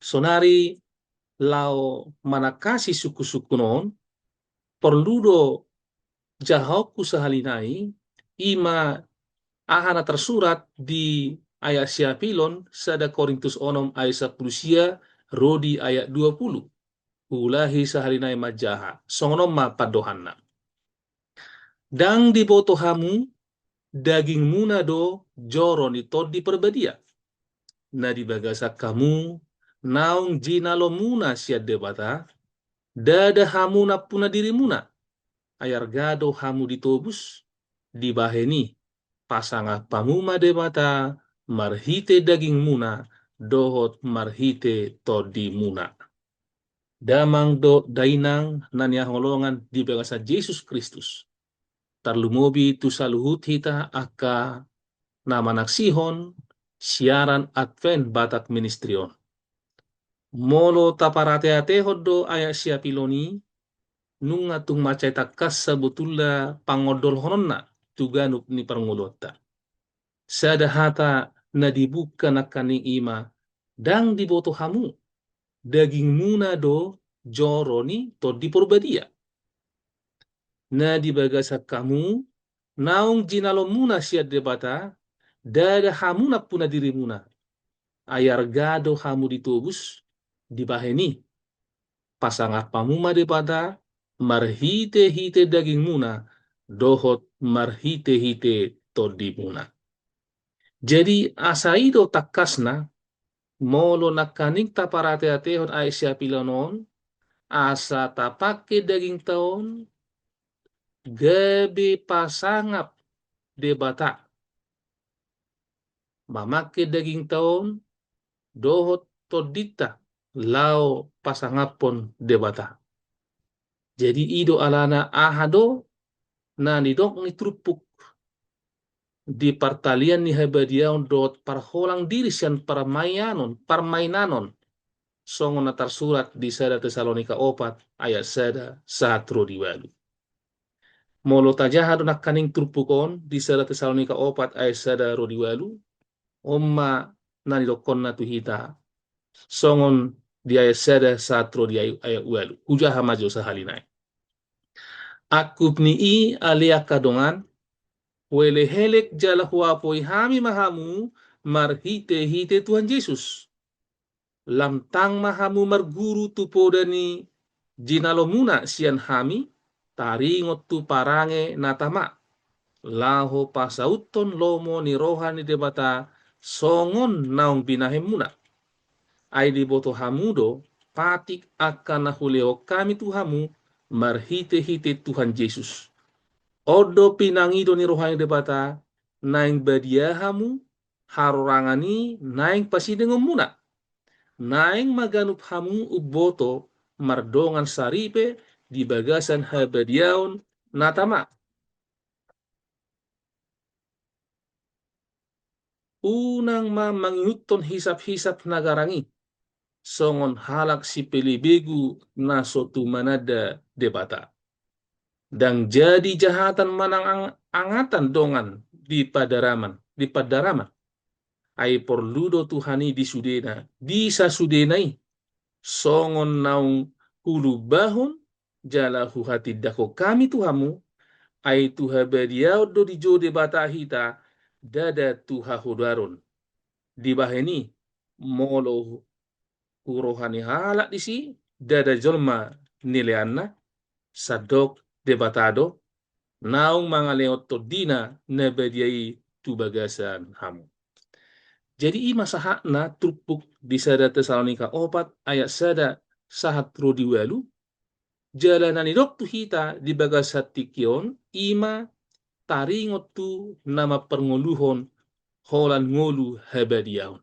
Saonari laho manangkasi sungkunsungkun on, porlu do jahaonku sahali nai, i ma aha na tarsurat di ayat siapilon sada Korintus onom ayat sampulu sia ro di ayat dua pulu. Huulahi sahali nai manjaha, songon on ma pandohanna. Ndang diboto hamu, dagingmuna do joro ni Tondi Parbadia, na di bagasan hamu naung jinalomuna sian Debata, ndada hamu nampuna dirimuna, ai arga do hamu ditobus, dibahen i, pasangap hamu ma Debata marhite dagingmuna dohot marhite tondimuna. Damang dohot dainang na hinaholongan di bagasan Jesus Kristus, tarlumobi tu saluhut hita angka na manaksihon siaran Advent Batak Ministry on. Molo taparateatehon do ayat siapilon i, nunga tung mansai tangkas sabotulna pangondolhononna tu ganup ni parngoluonta. Sada hata na dibuka nangkaning i ma, ndang diboto hamu, dagingmuna do joro ni Tondi Parbadia, na di bagasan hamu naung jinalomuna sian Debata, ndada hamu nampuna dirimuna, ai arga do hamu ditobus, dibahen i, pasangap hamu ma Debata marhitehite dagingmuna dohot marhitehite tondimuna. Jadi asa i do tangkasna, molo nangkaning taparateatehon ayat siapilon on, asa tapangke dagingta on gabe pasangap Debata, mamangke dagingta on dohot tondinta laho pasangaphon Debata. Jadi i do alana aha do na nidok ni turpuk di partalian ni habadiaon dohot parholang diri sian parmainanon, parmainanon, songon na tarsurat di sada Tesalonika opat ayat sada sahat ro di ualu. Molo tajaha do nangkaning turpuk on di sada Tesalonika opat ayat sada ro di ualu, on ma na nidokkonna tu hita songon di ayat sada sahat ro di ayat, ayat ualu. Hujaha ma jo sahali nai. Angkup ni i ale angka dongan, huelehelek jala huapoi hami ma hamu marhitehite Tuhan Jesus. Lam tang ma hamu marguru tu poda ni jinalomuna sian hami, taringot tu parange na tama, laho pasauthon lomo ni roha ni Debata songon naung binahenmuna. Ai diboto hamu do patik angka na hulehon hami tu hamu marhitehite Tuhan Jesus. On do pinangido ni roha ni Debata, naeng badia hamu, harorangan i naeng pasidingonmuna. Naeng ma ganup hamu umboto mardongan saripe di bagasan habadiaon na tama. Unang ma mangihuthon hisaphisap na garang i, songon halak sipelebegu na so tumananda Debata. Ndang jadi jahatan manang ang-, angatan dongan di padaraman, di padaraman. Ai porlu do Tuhan i di sudena, di sasudena i, songon naung hulumbahon jala huhatindangkon hami tu hamu, ai tu habadiaon do dijou Debata hita, ndada tu hahodaron. Dibahen i, molo hu roha ni halak disi, ndada jolma nileanna, sandok Debata do, naung mangalehon tondina na badia i tu bagasan hamu. Jadi i ma sahatna turpuk di sada Tesalonika opat ayat sada sahat ro di ualu, jala na nidok tu hita di bagasan tingki on, i ma taringot tu na mamparngoluhon holan ngolu habadiaon.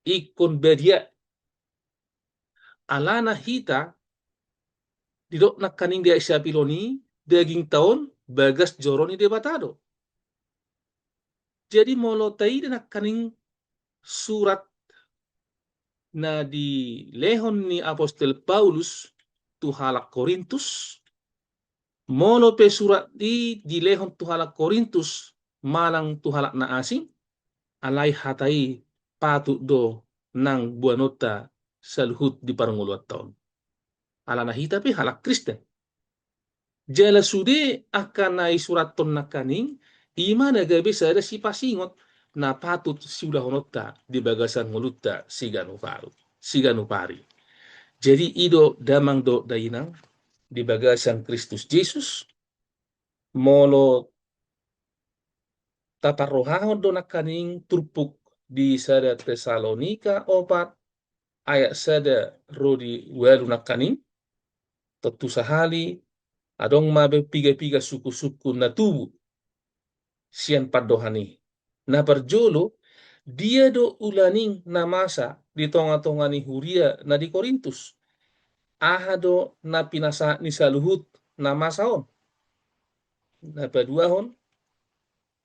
Ingkon badia. Alana hita, didok nangkaning di ayat siapilon i, dagingta on bagas joro ni Debata do. Jadi molo taida nangkaning surat na dilehon ni apostel Paulus tu halak Korintus, molo pe surat i dilehon tu halak Korintus manang tu halak na asing, alai hata i patut do nang boanonta saluhut di parngoluanta on. Alana hita pe halak Kristen. Jala sude angka na isurathon nangkaning, i ma na gabe sada sipasingot na patut siulahononta di bagasan ngolunta siganup ari, siganup ari. Jadi i do damang dohot dainang di bagasan Kristus Jesus, molo taparrohahon do nangkaning turpuk di sada Tesalonika opat ayat sada ro di ualu nangkaning, tontu sahali adong ma be piga-piga sungkun-sungkun na tubu sian pandohan i. Na parjolo, dia do ulaning na masa di tonga-tonga ni huria na di Korintus? Aha do na pinasahat ni saluhut na masa on? Na paduahon,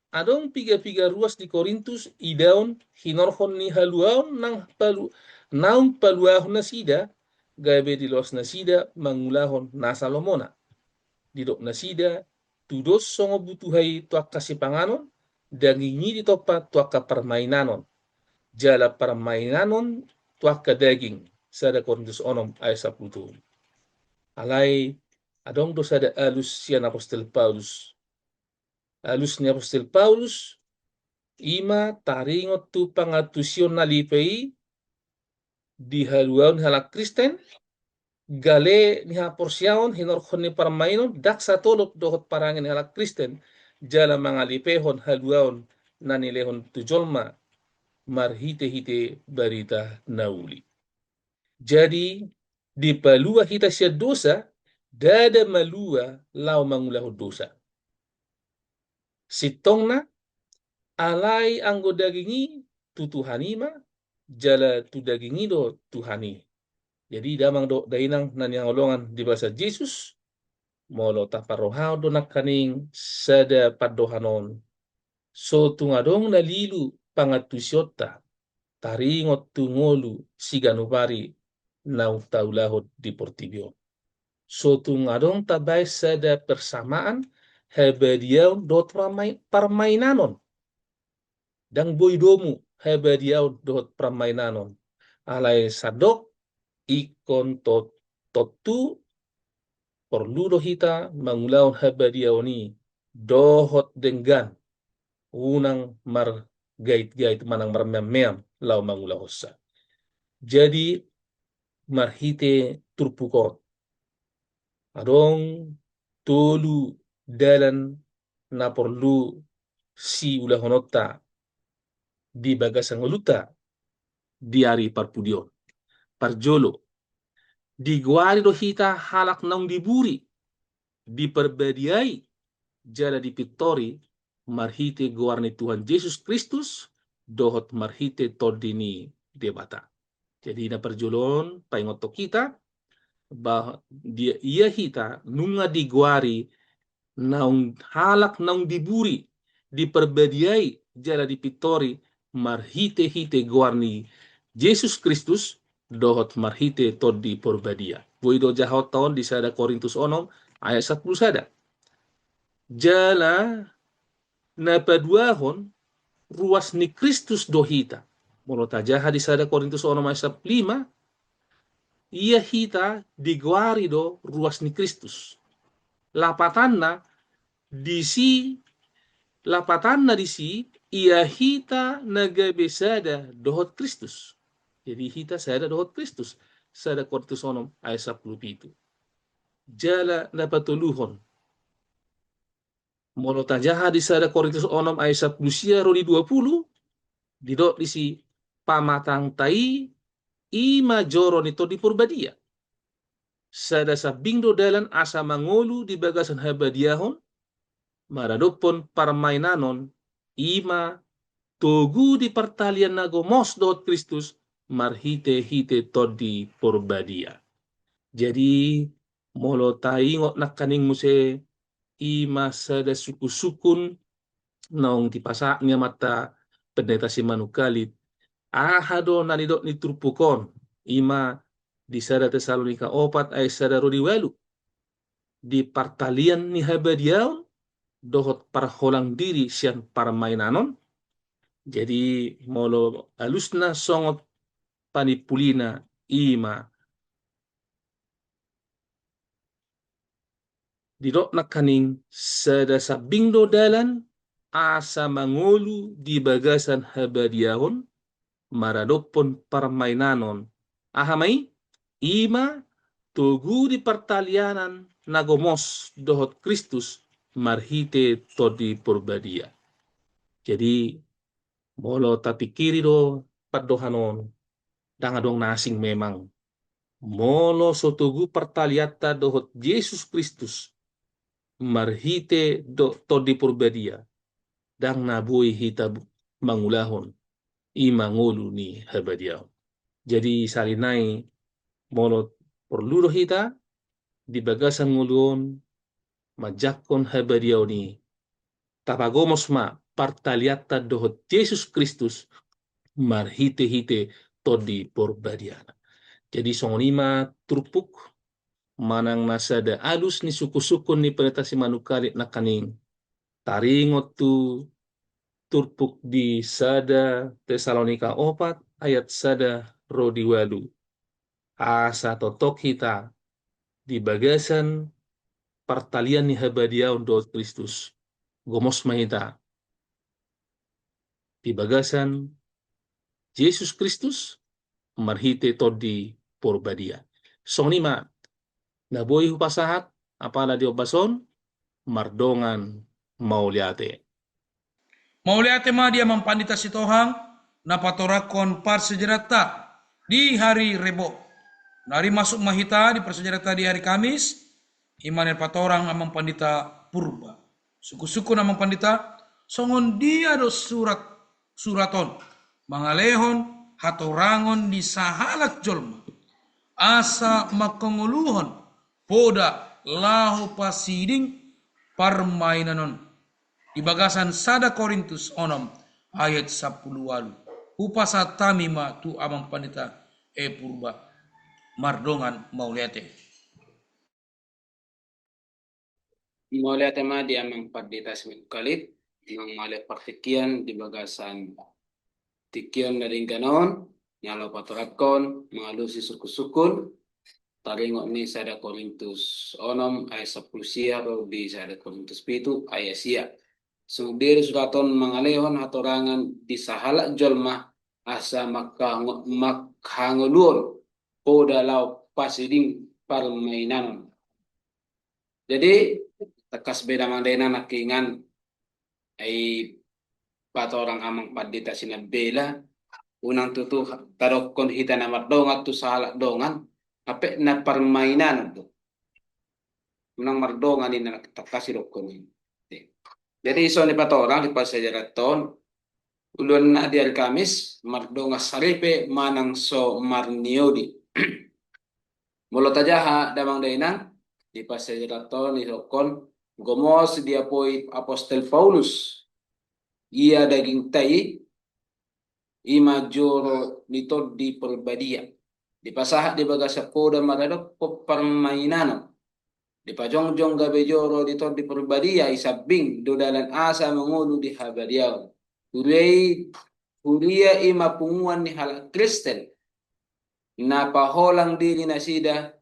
adong piga-piga ruas di Korintus idaon hinorhon ni haluaon nang palu-, naung paluahon nasida, gabe diloas nasida mangulahon nasa lomona. Didok nasida, tudos songon butuha i tu angka sipanganon, daging i ditompa tu angka parmainanon, jala parmainanon tu angka daging. Sada Korintus onom ayat sampulu tolu. Alai adong do sada alus sian apostel Paulus. Alus ni apostel Paulus, i ma taringot tu pangantusion na lipe i di haluaon halak Kristen, gale ni haporseaon hinorhon ni parmainon, ndang satolop dohot parange ni halak Kristen, jala mangalipehon haluaon na nilehon tu jolma marhite-hite barita na uli. Jadi, dipalua hita sian dosa, ndada malua laho mangulahon dosa. Sintongna, alai anggo daging i tu Tuhan i ma, jala tu daging i do Tuhan i. Jadi damang dohot dainang na nihaholongan di bagasan Jesus, molo taparrohahon do nangkaning sada pandohan on, so tung adong na lilu pangantusionta, taringot tu ngolu siganup ari naung taulahon di portibi on. So tung adong tabaen sada persamaan habadiaon dohot parmai-, parmainanon. Ndang boi domu habadiaon dohot parmainanon. Alai sandok ingkon tot-, tontu porlu do hita mangulahon habadiaon i dohot denggan, unang margait-gait manang marmeam-meam laho mangulahonsa. Jadi marhite turpuk on, adong tolu dalan na porlu siulahononta di bagasan ngolunta di ari parpudi on. Parjolo, digoari do hita halak naung diburi, diparbadiai, jala dipintori marhite goar ni Tuhan Jesus Kristus dohot marhite Tondi ni Debata. Jadi na parjolo on paingothon hita, bah-, dia, ia hita nunga digoari naung halak naung diburi, diparbadiai, jala dipintori marhite-hite goar ni Jesus Kristus dohot marhite Tondi Porbadia. Boi do jahaonta on di sada Korintus onom ayat sampulu sada. Jala na paduahon, ruas ni Kristus do hita. Molo tajaha di sada Korintus onom ayat sampulu lima, ia hita digoari do ruas ni Kristus. Lapatanna disi, lapatanna disi, ia hita na gabe sada dohot Kristus. Jadi hita sada dohot Kristus. Sada Korintus onom ayat sampulu pitu. Jala na patoluhon, molo tajaha di sada Korintus onom ayat sampulu sia ro di dua pulu, didok disi, pamatangta i, i ma joro ni Tondi Porbadia. Sada sambing do dalan asa mangolu di bagasan habadiahon, maradophon parmainanon, i ma togu di partalian na gomos dohot Kristus marhite-hite Tondi Porbadia. Jadi, molo taingot nangkaning muse, i ma sada sungkun-sungkun naung dipasahat ni amanta Pendeta Simanungkalit, aha do na nidok ni turpuk on, Ima di sada Tesalonika opat ayat sada ro di ualu. Di partalian ni habadiaon dohot parholang diri sian parmainanon. Jadi molo alusna songon panimpulina ima didok nangkaning sada sambing do dalan asa mangolu di bagasan habadiaon maradophon parmainanon. Aha ma i? Ima togu di partalianan na gomos dohot Kristus marhite Tondi Porbadia. Jadi molo tapikiri do pandohan on, ndang adong na asing memang. Molo so togu partalianta dohot Jesus Kristus marhite do Tondi Porbadia, ndang na boi hita bu-, mangulahon i ma ngolu ni habadiaon. Jadi sahali nai molo porlu do hita di bagasan ngolu on manjangkon habadiaon i, tapagomos ma partalianta dohot Jesus Kristus marhite-hite Tondi Porbadiana. Jadi songon i ma turpuk manang na sada alus ni sungkun-sungkun ni Pendeta Simanungkalit nangkaning taringot tu turpuk di sada Tesalonika opat ayat sada ro di ualu. Asa tongtong hita di bagasan partalian ni habadiaon dohot Kristus. Gomos ma hita di bagasan Jesus Kristus marhite Tondi Porbadia. Songon i ma na boi hupasahat apala di ombas on, mardongan mauliate. Mauliate ma di Amang Pandita Sitohang na patorangkon parsiajaranta di hari Rebo. Nari masuk ma hita di parsiajaranta di hari Kamis, i ma na patorang Amang Pandita Purba. Sungkun-sungkun Amang Pandita, songon dia do surat, surat on mangalehon hatorangon di sahalak jolma asa manghangoluhon poda laho pasiding parmainanon. Di bagasan sada Korintus onom ayat sampulu ualu. Hupasahat hami ma tu Amang Pandita E Purba. Mardongan mauliate. Mauliate ma di Amang Pandita Simanungkalit, nang mauliate partingkian di bagasan tingki on na denggan on, na laho patorangkon mangalusi sungkun-sungkun taringot ni sada Korintus onom ayat sampulu sia ro di sada Korintus pitu ayat sia. Songon dia do surat on mangalehon hatorangan di sahalak jolma asa manghango-, manghangoluhon poda laho pasiding parmainanon. Jadi tangkas be damang dainang nangkiningan, ai patorang Amang Pandita Sinambela, unang tutu tadokkon hita na mardongan tu sahalak dongan, hape na parmainanon do. Unang mardongan i na tangkas didokkon i. Jadi ison i patorang di parsiajaranta on, uluanna di ari Kamis, mardongan saripe manang so marnioli. Molo tajaha damang dainang, di parsiajaranta on didokkon, gomos diapoi apostel Paulus, ia daginta i, i ma joro ni Tondi Porbadia. Dipasahat di bagasan poda maradophon parmainanon. Dipajongjong gabe joro ni Tondi Porbadia i sambing do dalan asa mangolu di habadiaon. Huria i, huria i ma punguan ni halak Kristen na paholang diri nasida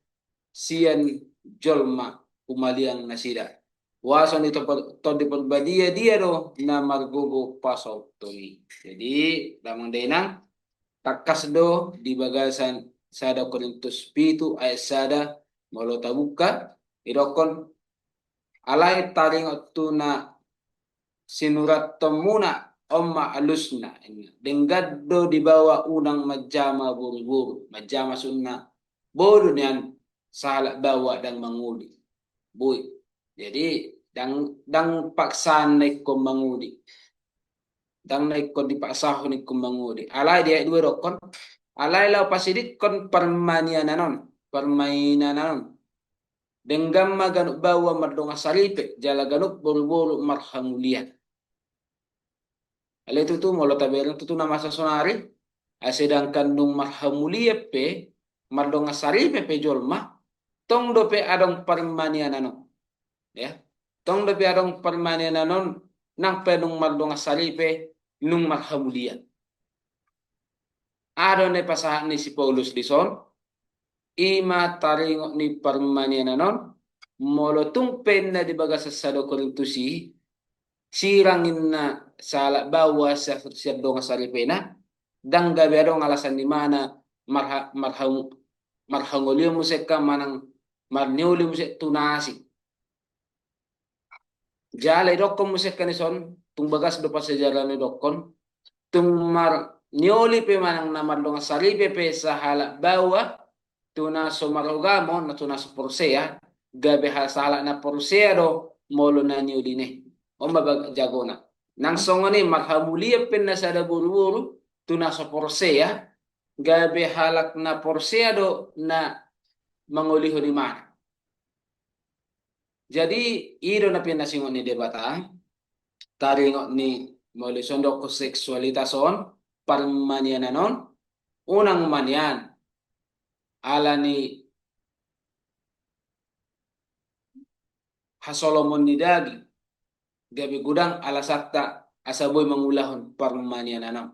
sian jolma humaliang nasida. Huaso ni to-, Tondi Porbadia dia do na margogo pasauthon i. Jadi damang dainang, tangkas do di bagasan sada Korintus pitu ayat sada, molo tabuka, didokkon, alai taringot tu na sinuratmuna on ma alusna, denggan do dibaoa unang manjama boruboru, manjama sunna boru nian sahalak baoa ndang mangoli. Boi. Jadi ndang, ndang paksaan na ingkon mangoli. Ndang na ingkon dipaksahon ingkon mangoli. Alai di ayat dua didokkon, alai laho pasidingkon parmainanon, parmainanon. Denggan ma ganup baoa mardongan saripe, jala ganup boruboru marhamulian. Alai tutu molo tabereng tutu na masa sonari, ai sedangkan dung marhamulian pe, mardongan saripe pe jolma, tong dope adong parmanianan on. Ya, tong dope adong parmanianan on, nang pe nunga mardongan saripe, nunga marhamulian. Aha do na pasahat ni si Paulus dison, ima taringot ni parmanianan on, molo tung pe na di bagasan sada Korintus i, sirang inna sahalak baoa sa-, sian dongan saripena, ndang gabe adong alasan ni mana marha-, marha-, marhangolion muse kan manang marnioli muse tu na asing. Jala idokkon muse kan dison, tung bagas do pasajaran idokkon, tung marnioli pe manang na mardongan saripe pe sahalak baoa, tu na so maragama, na tu na so porsea, gabe ha-, sahalak na porsea do molo na nioli i. On ma bag-, jagona. Nang songon i marhamulian pe na sada boruboru, tu na so porsea, gabe halak na porsea do na mangolihon imana. Jadi, i do na pinasingot ni Debata, taringot ni molo dison dokkon seksualitas on, parmanianan on, unang manian, ala ni hasolomon ni daging, gabe godang alasanta asa boi mangulahon parmanianan on.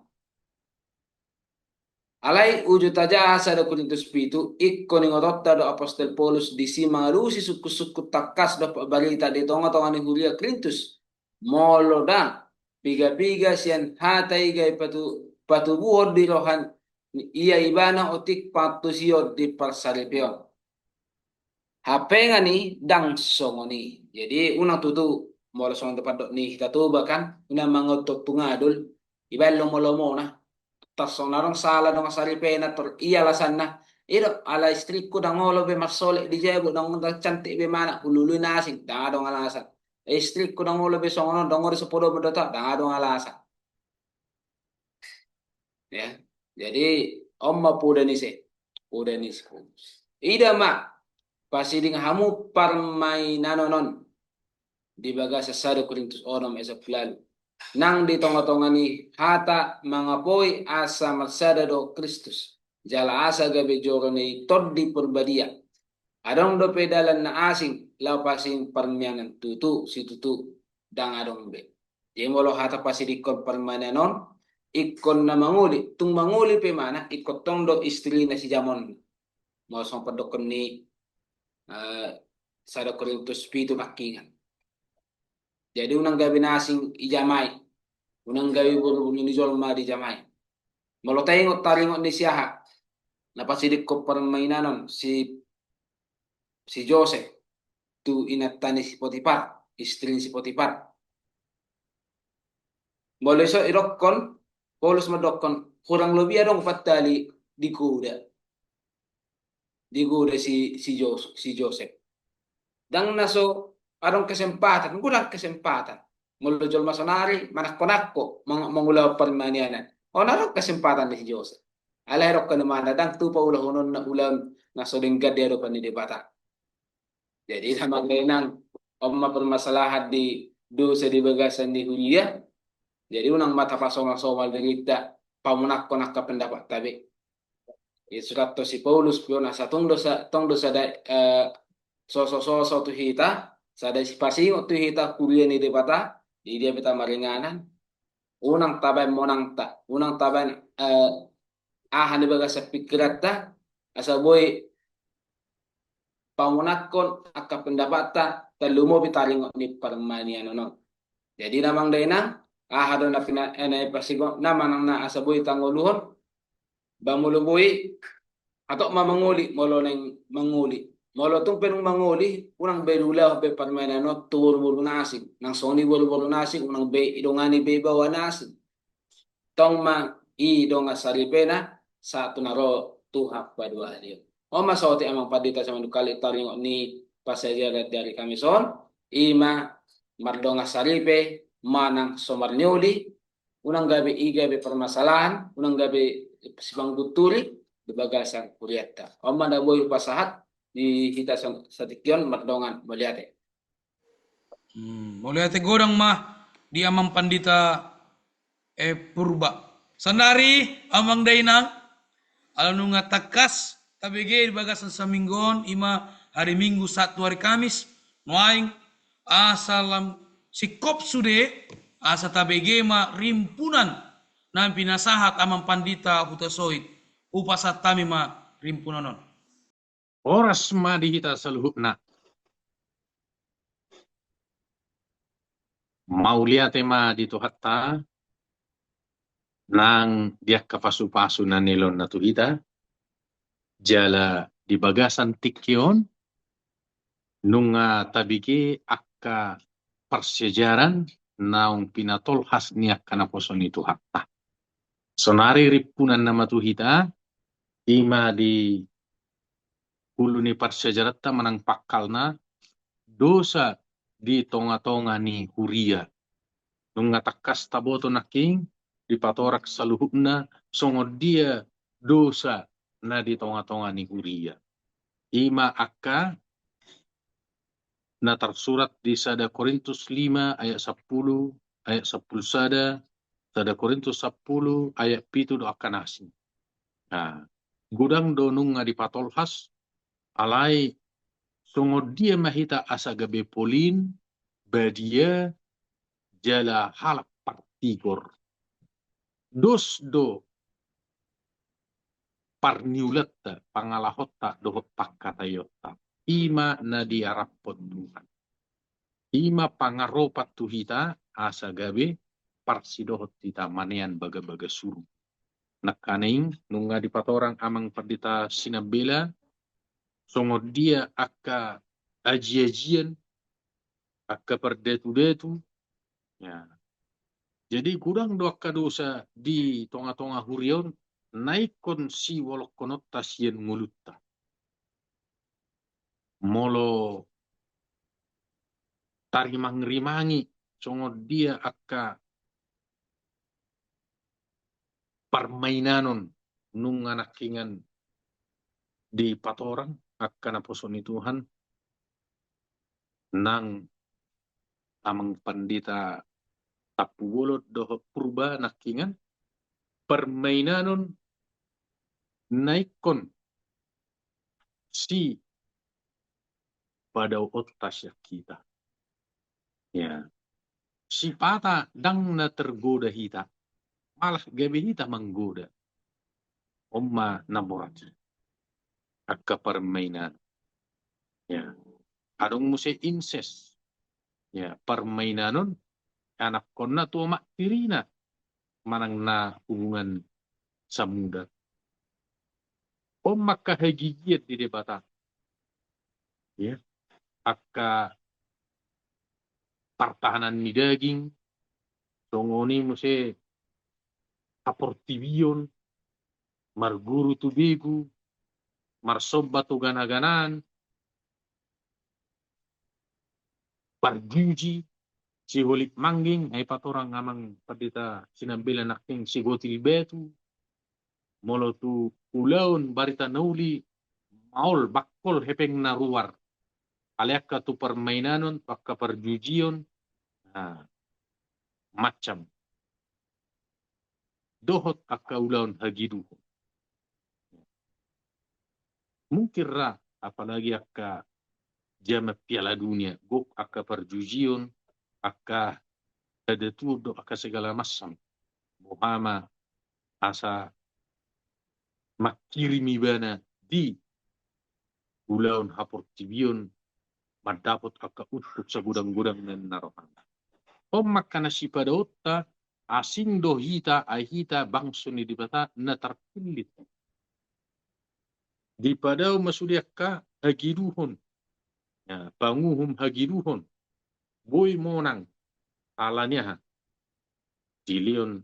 Alai uju tajaha sada Korintus pitu, ingkon ingotonta do apostel Paulus disi mangalusi sungkunsungkun tangkas dohot barita di tongatonga ni huria Korintus. Molo ndang, pigapiga sian hata i gabe patu-, patubuhon di roha ni ia ibana otik pangantusion di parsaripeon. Hape nga ni ndang songon i. Jadi, unang tutu, molo songon tu pandok ni hita Toba kan, unang mangoto tu ngadul, ibaen lomolomona. Tar songon adong sahalak dongan saripena tor i alasanna. I do, ala istriku ndang olo be marsolek di jabu, ndang, ndang cantik be imana, hulului na asing, ndang adong alasan. Istriku ndang olo be songon on, ndang olo be so podoman dohot au, ndang adong alasan. Ya. Jadi, on ma poda ni si, poda ni si Paulus. Ida ma, pasiding hamu parmainanon on di bagasan sada Korintus onom ayat sampulu ualu. Nang di tongatonga ni hata mangapoi asa marsada do Kristus, jala asa gabe joro ni Tondi Parbadia. Adong dope dalan na asing, laho pasiding parmainanon, tutu, situtu, ndang adong be. Jadi molo hata pasidingkon parmainanon on, ingkon na mangoli, tung mangoli pe imana, ingkon tong do istrina sijamonna. Molo songon pandokkon ni, eh, sada Korintus pitu nangkiningan. Jadi unang gabe na asing dijamai, unang gabe boruboru ni jolma dijamai. Molo taingot taringot ni si aha, na pasidingkon parmainanon si, si Josep tu inanta ni si Potifar, istri ni si Potifar. Molo dison idokkon, Paulus mandokkon, hurang lobi adong umpama digoda. Digoda si, si Jos-, si Josep. Ndang na so adong kesempatan, godang kesempatan. Molo jolma sonari manangkonangko mang-, mangulahon parmainanon. On adong kesempatan di si Josep. Alai adong kan imana ndang tupa ulahononna ulaon na so denggan di adopan ni Debata. Jadi, damang dainang, on ma permasalahan di dosa di bagasan ni huria. Jadi, unang ma tapasomalsomal dirinta pamonangkon angka pendapatta be. Disurat tu si Paulus pe on asa tong do sa-, tong do sada, eh, sosososo tu hita, sada sipasingot tu hita huria ni Debata, di dia pe hita maringanan. Unang tabaen monangta, unang tabaen, eh, aha na di bagasan pingkiranta, asa boi pamonangkon angka pendapatta, tarlumobi taringot ni parmainanon on. Jadi, damang dainang, aha do na pina-, eh, na pasingot, na manang na asa boi tangoluhon, ba molo boi, atau ma mangoli, molo naeng mangoli. Molo tung pe nunga mangoli, unang be diulahon be parmainanon on tu boruboru na asing. Nang songon i boruboru na asing, unang be idongani be baoa na asing. Tong ma i dongan saripena, sahat tu na ro Tuhan paduahalion. On ma saotik amang pandita, simanungkalit taringot ni pasajaran di ari Kamis on, ima mardongan saripe, manang so marnioli, unang gabe i gabe permasalahan, unang gabe sipanggunturi di bagasan hurianta. On ma na boi hupasahat di hita sa-, satingki on, mardongan mauliate. Hmm, mauliate godang ma di amang pandita, eh, Purba. Saonari amang dainang, ala nunga tangkas Tabege di bagasan saminggu on, ima hari Minggu sahat tu hari Kamis, nuaeng asa lam singkop sude, asa tabege ma rimpunan na pinasahat Amang Pandita Hutasoit. Hupasahat hami ma rimpunan on. Horas ma di hita saluhutna. Mauliate ma di Tuhanta, nang di angka pasupasu na nilehonna tu hita, jala di bagasan tingki on, nunga tabege angka parsiajaran naung pinatolhas ni angka naposo ni Tuhanta. Saonari rimpunan nama tu hita, ima di ulu ni parsiajaranta manang pangkalna, dosa di tongatonga ni huria. Nunga tangkas taboto nangkin di patorang saluhutna songon dia dosa na di tongatonga ni huria. Ima angka na tarsurat di sada Korintus lima ayat sampulu, ayat sampulu sada, sada Korintus sampulu ayat pitu dohot angka na asing. Nah, godang do nunga dipatolhas, alai songon dia ma hita asa gabe polin, badia, jala halak partigor. Dos do parniulanta, pangalahonta dohot pangkataionta. Ima na diaraphon Tuhan. Ima pangaropan tu hita asa gabe parsidohot hita manean bagabaga suru. Nangkaning nunga dipatorang Amang Pandita Sinambela songon dia angka ajiajian, angka pardatudatu. Ya. Jadi godang do angka dosa di tongatonga huria on na ingkon siwolokononta sian ngolunta. Molo tarimangrimangi songon dia angka parmainanon nunga nangkiningan dipatorang angka naposo ni Tuhan, nang Amang Pandita Tampubolon dohot Purba nangkiningan, parmainanon na ingkon sipadaoonta sian hita. Ya. Sipata ndang na tergoda hita, malah gabe hita manggoda. On ma na borat i. Angka parmainan. Ya. Adong muse inses. Ya, parmainanon anakkonna tu omak tirina manang na hubungan samuda. On ma angka hagigian di Debata. Ya. Angka partahanan ni daging, songon i muse haportibion, marguru tu begu, marsomba tu ganaganaan, parjuji, siholit mangging, ai patorang Amang Pandita Sinambela nangkin sigotil batu, molo tu ulaon barita na uli, maol bangkol hepeng na ruar. Alai angka tu parmainanon, angka parjujion, nah, macam. Dohot angka ulaon hagiduhon. Mungkin ra, apalagi angka jaman Piala Dunia, gok angka parjujion, angka hadatuon dohot angka segala macam. Boha ma asa mangkirim ibana di ulaon haportibion mandapot angka untung sagodang-godang na rohana. On ma angka na sipadaonta, asing do hita, ai hita bangso ni Debata na tarpillit. Dipadao ma sude angka hagiduhon. Ya, panguhum hagiduhon. Boi monang ala ni aha? Dilehon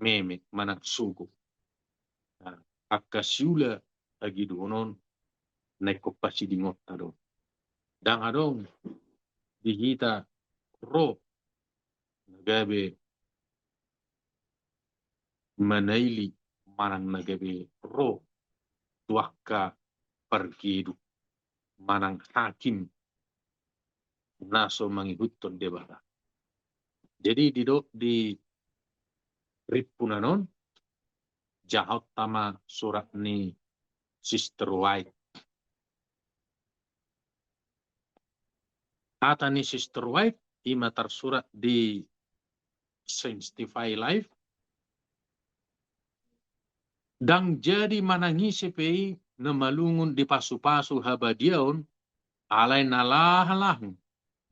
meme manang sogo. Nah, angka siula hagiduhon on na ingkon pasidingonta do. Ndang adong di hita ro na gabe manaili manang na gabe ro tu angka pargeduk manang hakim na so mangihuthon Debata. Jadi didok di rimpunan on, jahaonta ma surat ni Sister White. Hata ni Sister White ima tarsurat di Sanctify Life. Ndang jadi manang ise pe i na malungun di pasu-pasu habadiaon, alai na lahalang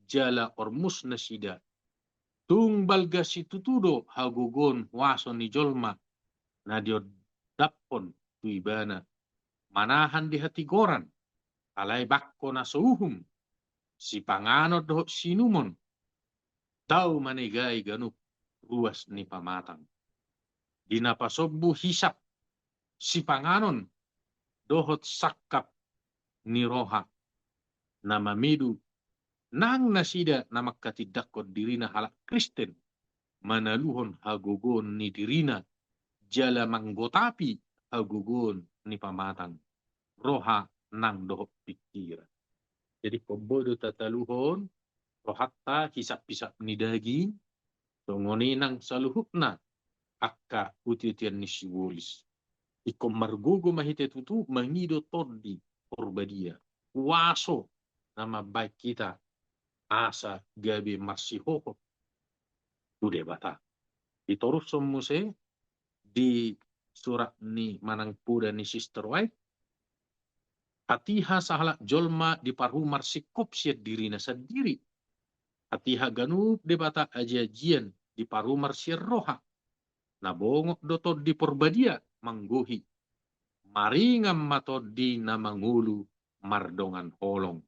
jala ormus nasida. Tung balga situtu do hagogoon huaso ni jolma na diondaphon tu ibana, manahan di hatigoran, alai bangko na so uhum, sipanganon dohot siinumon, tau manegai ganup ruas ni pamatang. Di na pasombu hisap sipanganon dohot sangkap ni roha na mamidu, nang nasida na mangkatindangkon dirina halak Kristen, manaluhon hagogoon ni dirina, jala manggotapi hagogoon ni pamatang, roha nang dohot pingkiran. Jadi, ingkon boi do tataluhon rohanta, hisap-hisap ni daging, songon i nang saluhutna angka uti-utian ni sibolis. Ingkon margogo ma hita tutu mangido Tondi Porbadia, huaso na mambahen hita asa gabe marsihohot tu Debata. Ditorushon muse di surat ni manang poda ni Sister White, hatiha sahalak jolma diparumar singkop sian dirina sandiri. Hatiha ganup debata aji-ajian diparumar sian roha. Na bongot do Tondi Porbadia manggohi. Maringan ma tondi na mangolu mardongan holong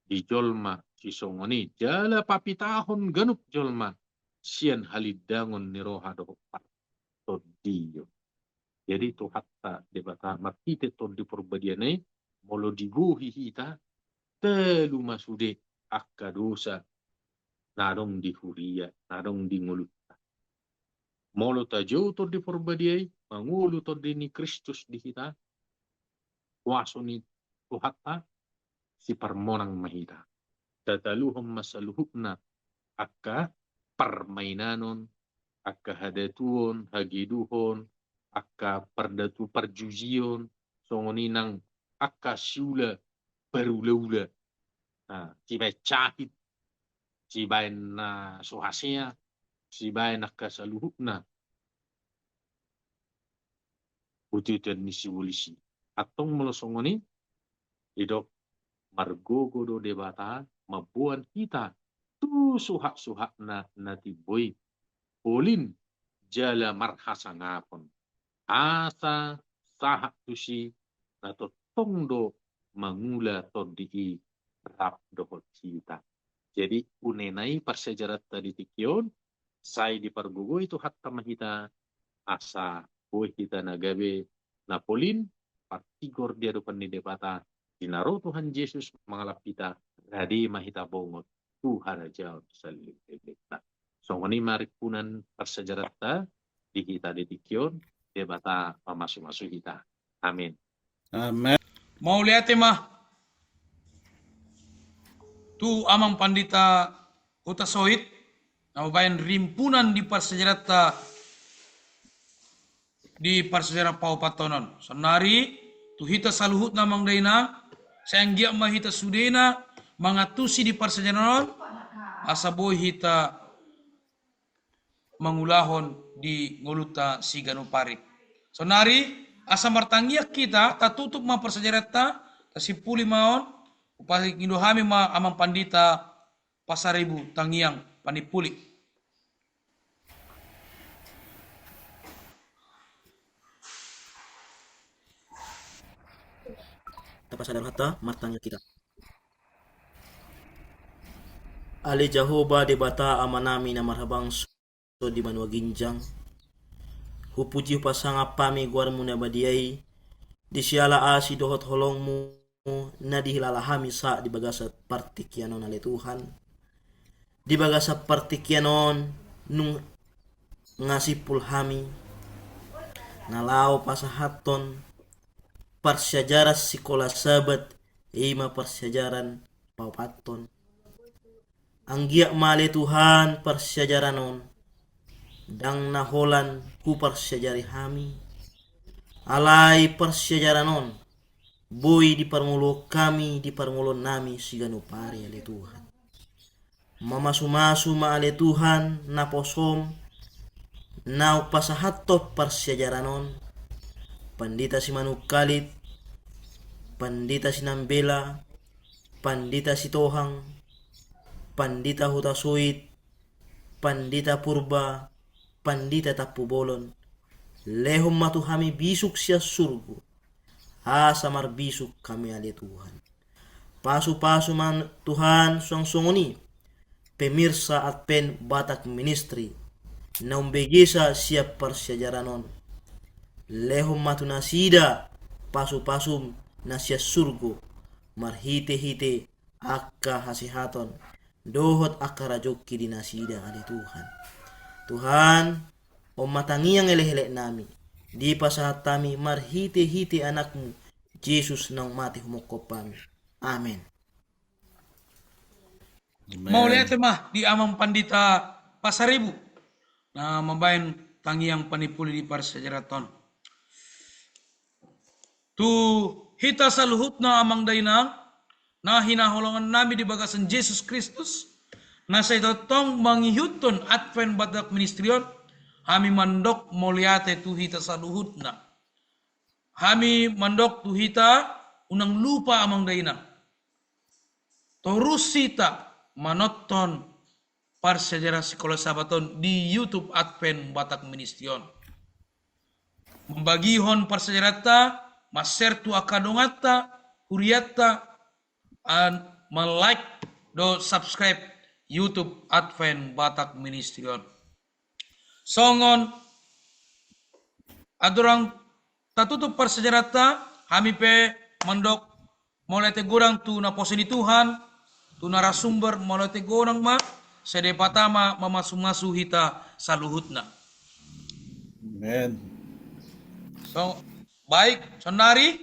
di jolma sisongon i, jala papitahon ganup jolma sian halindangon ni roha dohot partondion. Jadi Tuhanta Debata marhite Tondi Porbadia na i, molo digohi hita, talu ma sude angka dosa na adong di huria, na adong di ngolunta. Molo tajou Tondi Porbadia i, mangolu Tondi ni Kristus di hita, huaso ni Tuhanta, siparmonang ma hita. Tataluhon ma saluhutna angka parmainanon, angka hadatuon, hageduhon, angka pardatu parjujion, songon i nang angka siula parula-ula. Nah, sibaen cahit, sibaen na so hasea, sibaen angka saluhutna uti-utian ni sibolis i. Antong molo songon i, didok margogo do Debata mamboan hita tu suhat-suhatna na timbo i, polin jala marhasangapon. Asa sahat tusi na tongtong do mangula Tondi i rap dohot hita. Jadi, unenai parsiajaranta di tingki on, sai dipargogoi Tuhanta ma hita, asa boi hita na gabe na polin, partigor di adopan ni Debata, di na ro Tuhan Jesus mangalap hita, rade ma hita bongot tu harajaon saleleng-lelengna. Songon i ma ringkunan parsiajaranta di hita di tingki on, Debata mamasu-masu hita. Amin. Amin. Mauliate ma tu Amang Pandita Hutasoit, na mambaen rimpunan di parsiajaranta di parsiajaran paopathon on. Saonnari, tu hita saluhutna Amang Dainang, sai anggiat ma hita sudena mangantusi di parsiajaran on, asa boi hita mangulahon di ngolunta siganup ari. Saonnari, asa martangiang hita, tatutup ma parsiajaranta, tasimpuli ma on, hupangido hami ma Amang Pandita Pasaribu, tangiang panimpuli. Tapasada rohanta, martangiang hita. Ale Jahowa Debata Amanami na marhabangsa di banua ginjang, hupuji hupasangap hami goarmu na badia i, di siala asi dohot holongmu na dihilala hami sahat di bagasan partingkian on, ale Tuhan. Di bagasan partingkian on nunga simpul hami na laho pasahathon parsiajaran sikola Sabat, i ma parsiajaran paopathon. Anggiat ma ale Tuhan parsiajaran on ndang na holan huparsiajari hami, alai parsiajaran on boi diparngoluhon hami di parngoluonnami siganup ari, ale Tuhan. Mamasumasu ma, ale Tuhan, naposom naung pasahathon parsiajaran on, Pandita Simanungkalit, Pandita Sinambela, Pandita Sitohang, Pandita Hutasoit, Pandita Purba, Pandita Tampubolon. Lehon ma tu hami bisuk sian surgo, asa marbisuk hami, ale Tuhan. Pasupasu ma, Tuhan, suang songon i pemirsa Advent Batak Ministry naung begesa sian parsiajaran on. Lehon ma tu nasida pasupasum na sian surgo, marhitehite angka hasehaton dohot angka rajongki di nasida, ale Tuhan. Tuhan, on ma tangiang elekeleknami, dipasahat hami marhitehite Anakmu Jesus naung mate humongkop hami. Amen. Amen. Mauliate ma di Amang Pandita Pasaribu na mambahen tangiang panipuli di parsiajaran on. Tu hita saluhutna, amang dainang na hinaholongannami di bagasan Jesus Kristus, na sai tongtong mangihuthon Advent Batak Ministry on, hami mandok mauliate tu hita saluhutna. Hami mandok tu hita, unang lupa, amang dainang, torus hita manonton parsiajaran Sikola Sabat on di YouTube Advent Batak Ministry on. Mambagihon parsiajaranta, ma-share tu angka donganta, hurianta, an, ma-like dohot subscribe YouTube Advent Batak Ministry on. Songon andorang tatutup parsiajaranta, hami pe mandok mauliate godang tu naposo ni Tuhan, tu narasumber, mauliate godang ma, sai Debata ma mamasumasu hita saluhutna. Amen. So, baik, saonari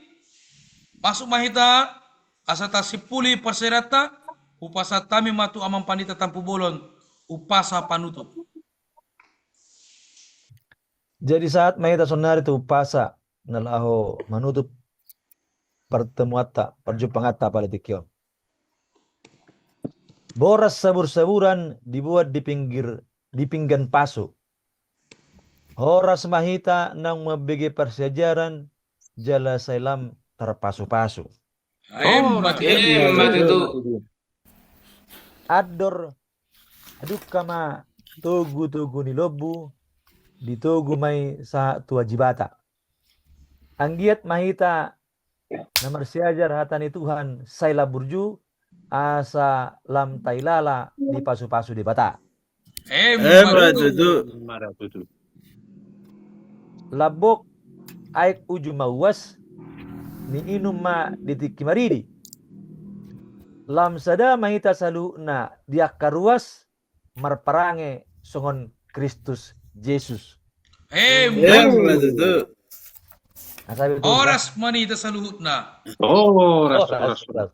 masuk ma hita asa tasimpuli parsiajaranta, hupasahat hami ma tu Amang Pandita Tampubolon umpasa panutup. Jadi sahat ma hita saonari tu umpasa na laho manutup pertemuanta, perjumpanganta pada tingki on. Boras sabur-saburan dibuat di pinggir, di pinggan pasu. Horas ma hita naung mambege parsiajaran, jala sai lam tarpasu-pasu. Emma tutu. Emma tutu. Andor, adungka ma togu-togu ni lombu, ditogu ma i sahat tu ajibata. Anggiat ma hita na marsiajar hata ni Tuhan sai lam burju, asa lam tailala dipasu-pasu Debata. Emma tutu. Emma tutu. Lambok aek uju ma uas, niinum ma di tingki maridi. Lam sada ma hita saluhutna di angka ruas, marparange songon Kristus Jesus. Emma tutu. Horas ma di hita saluhutna. Horas, horas, horas.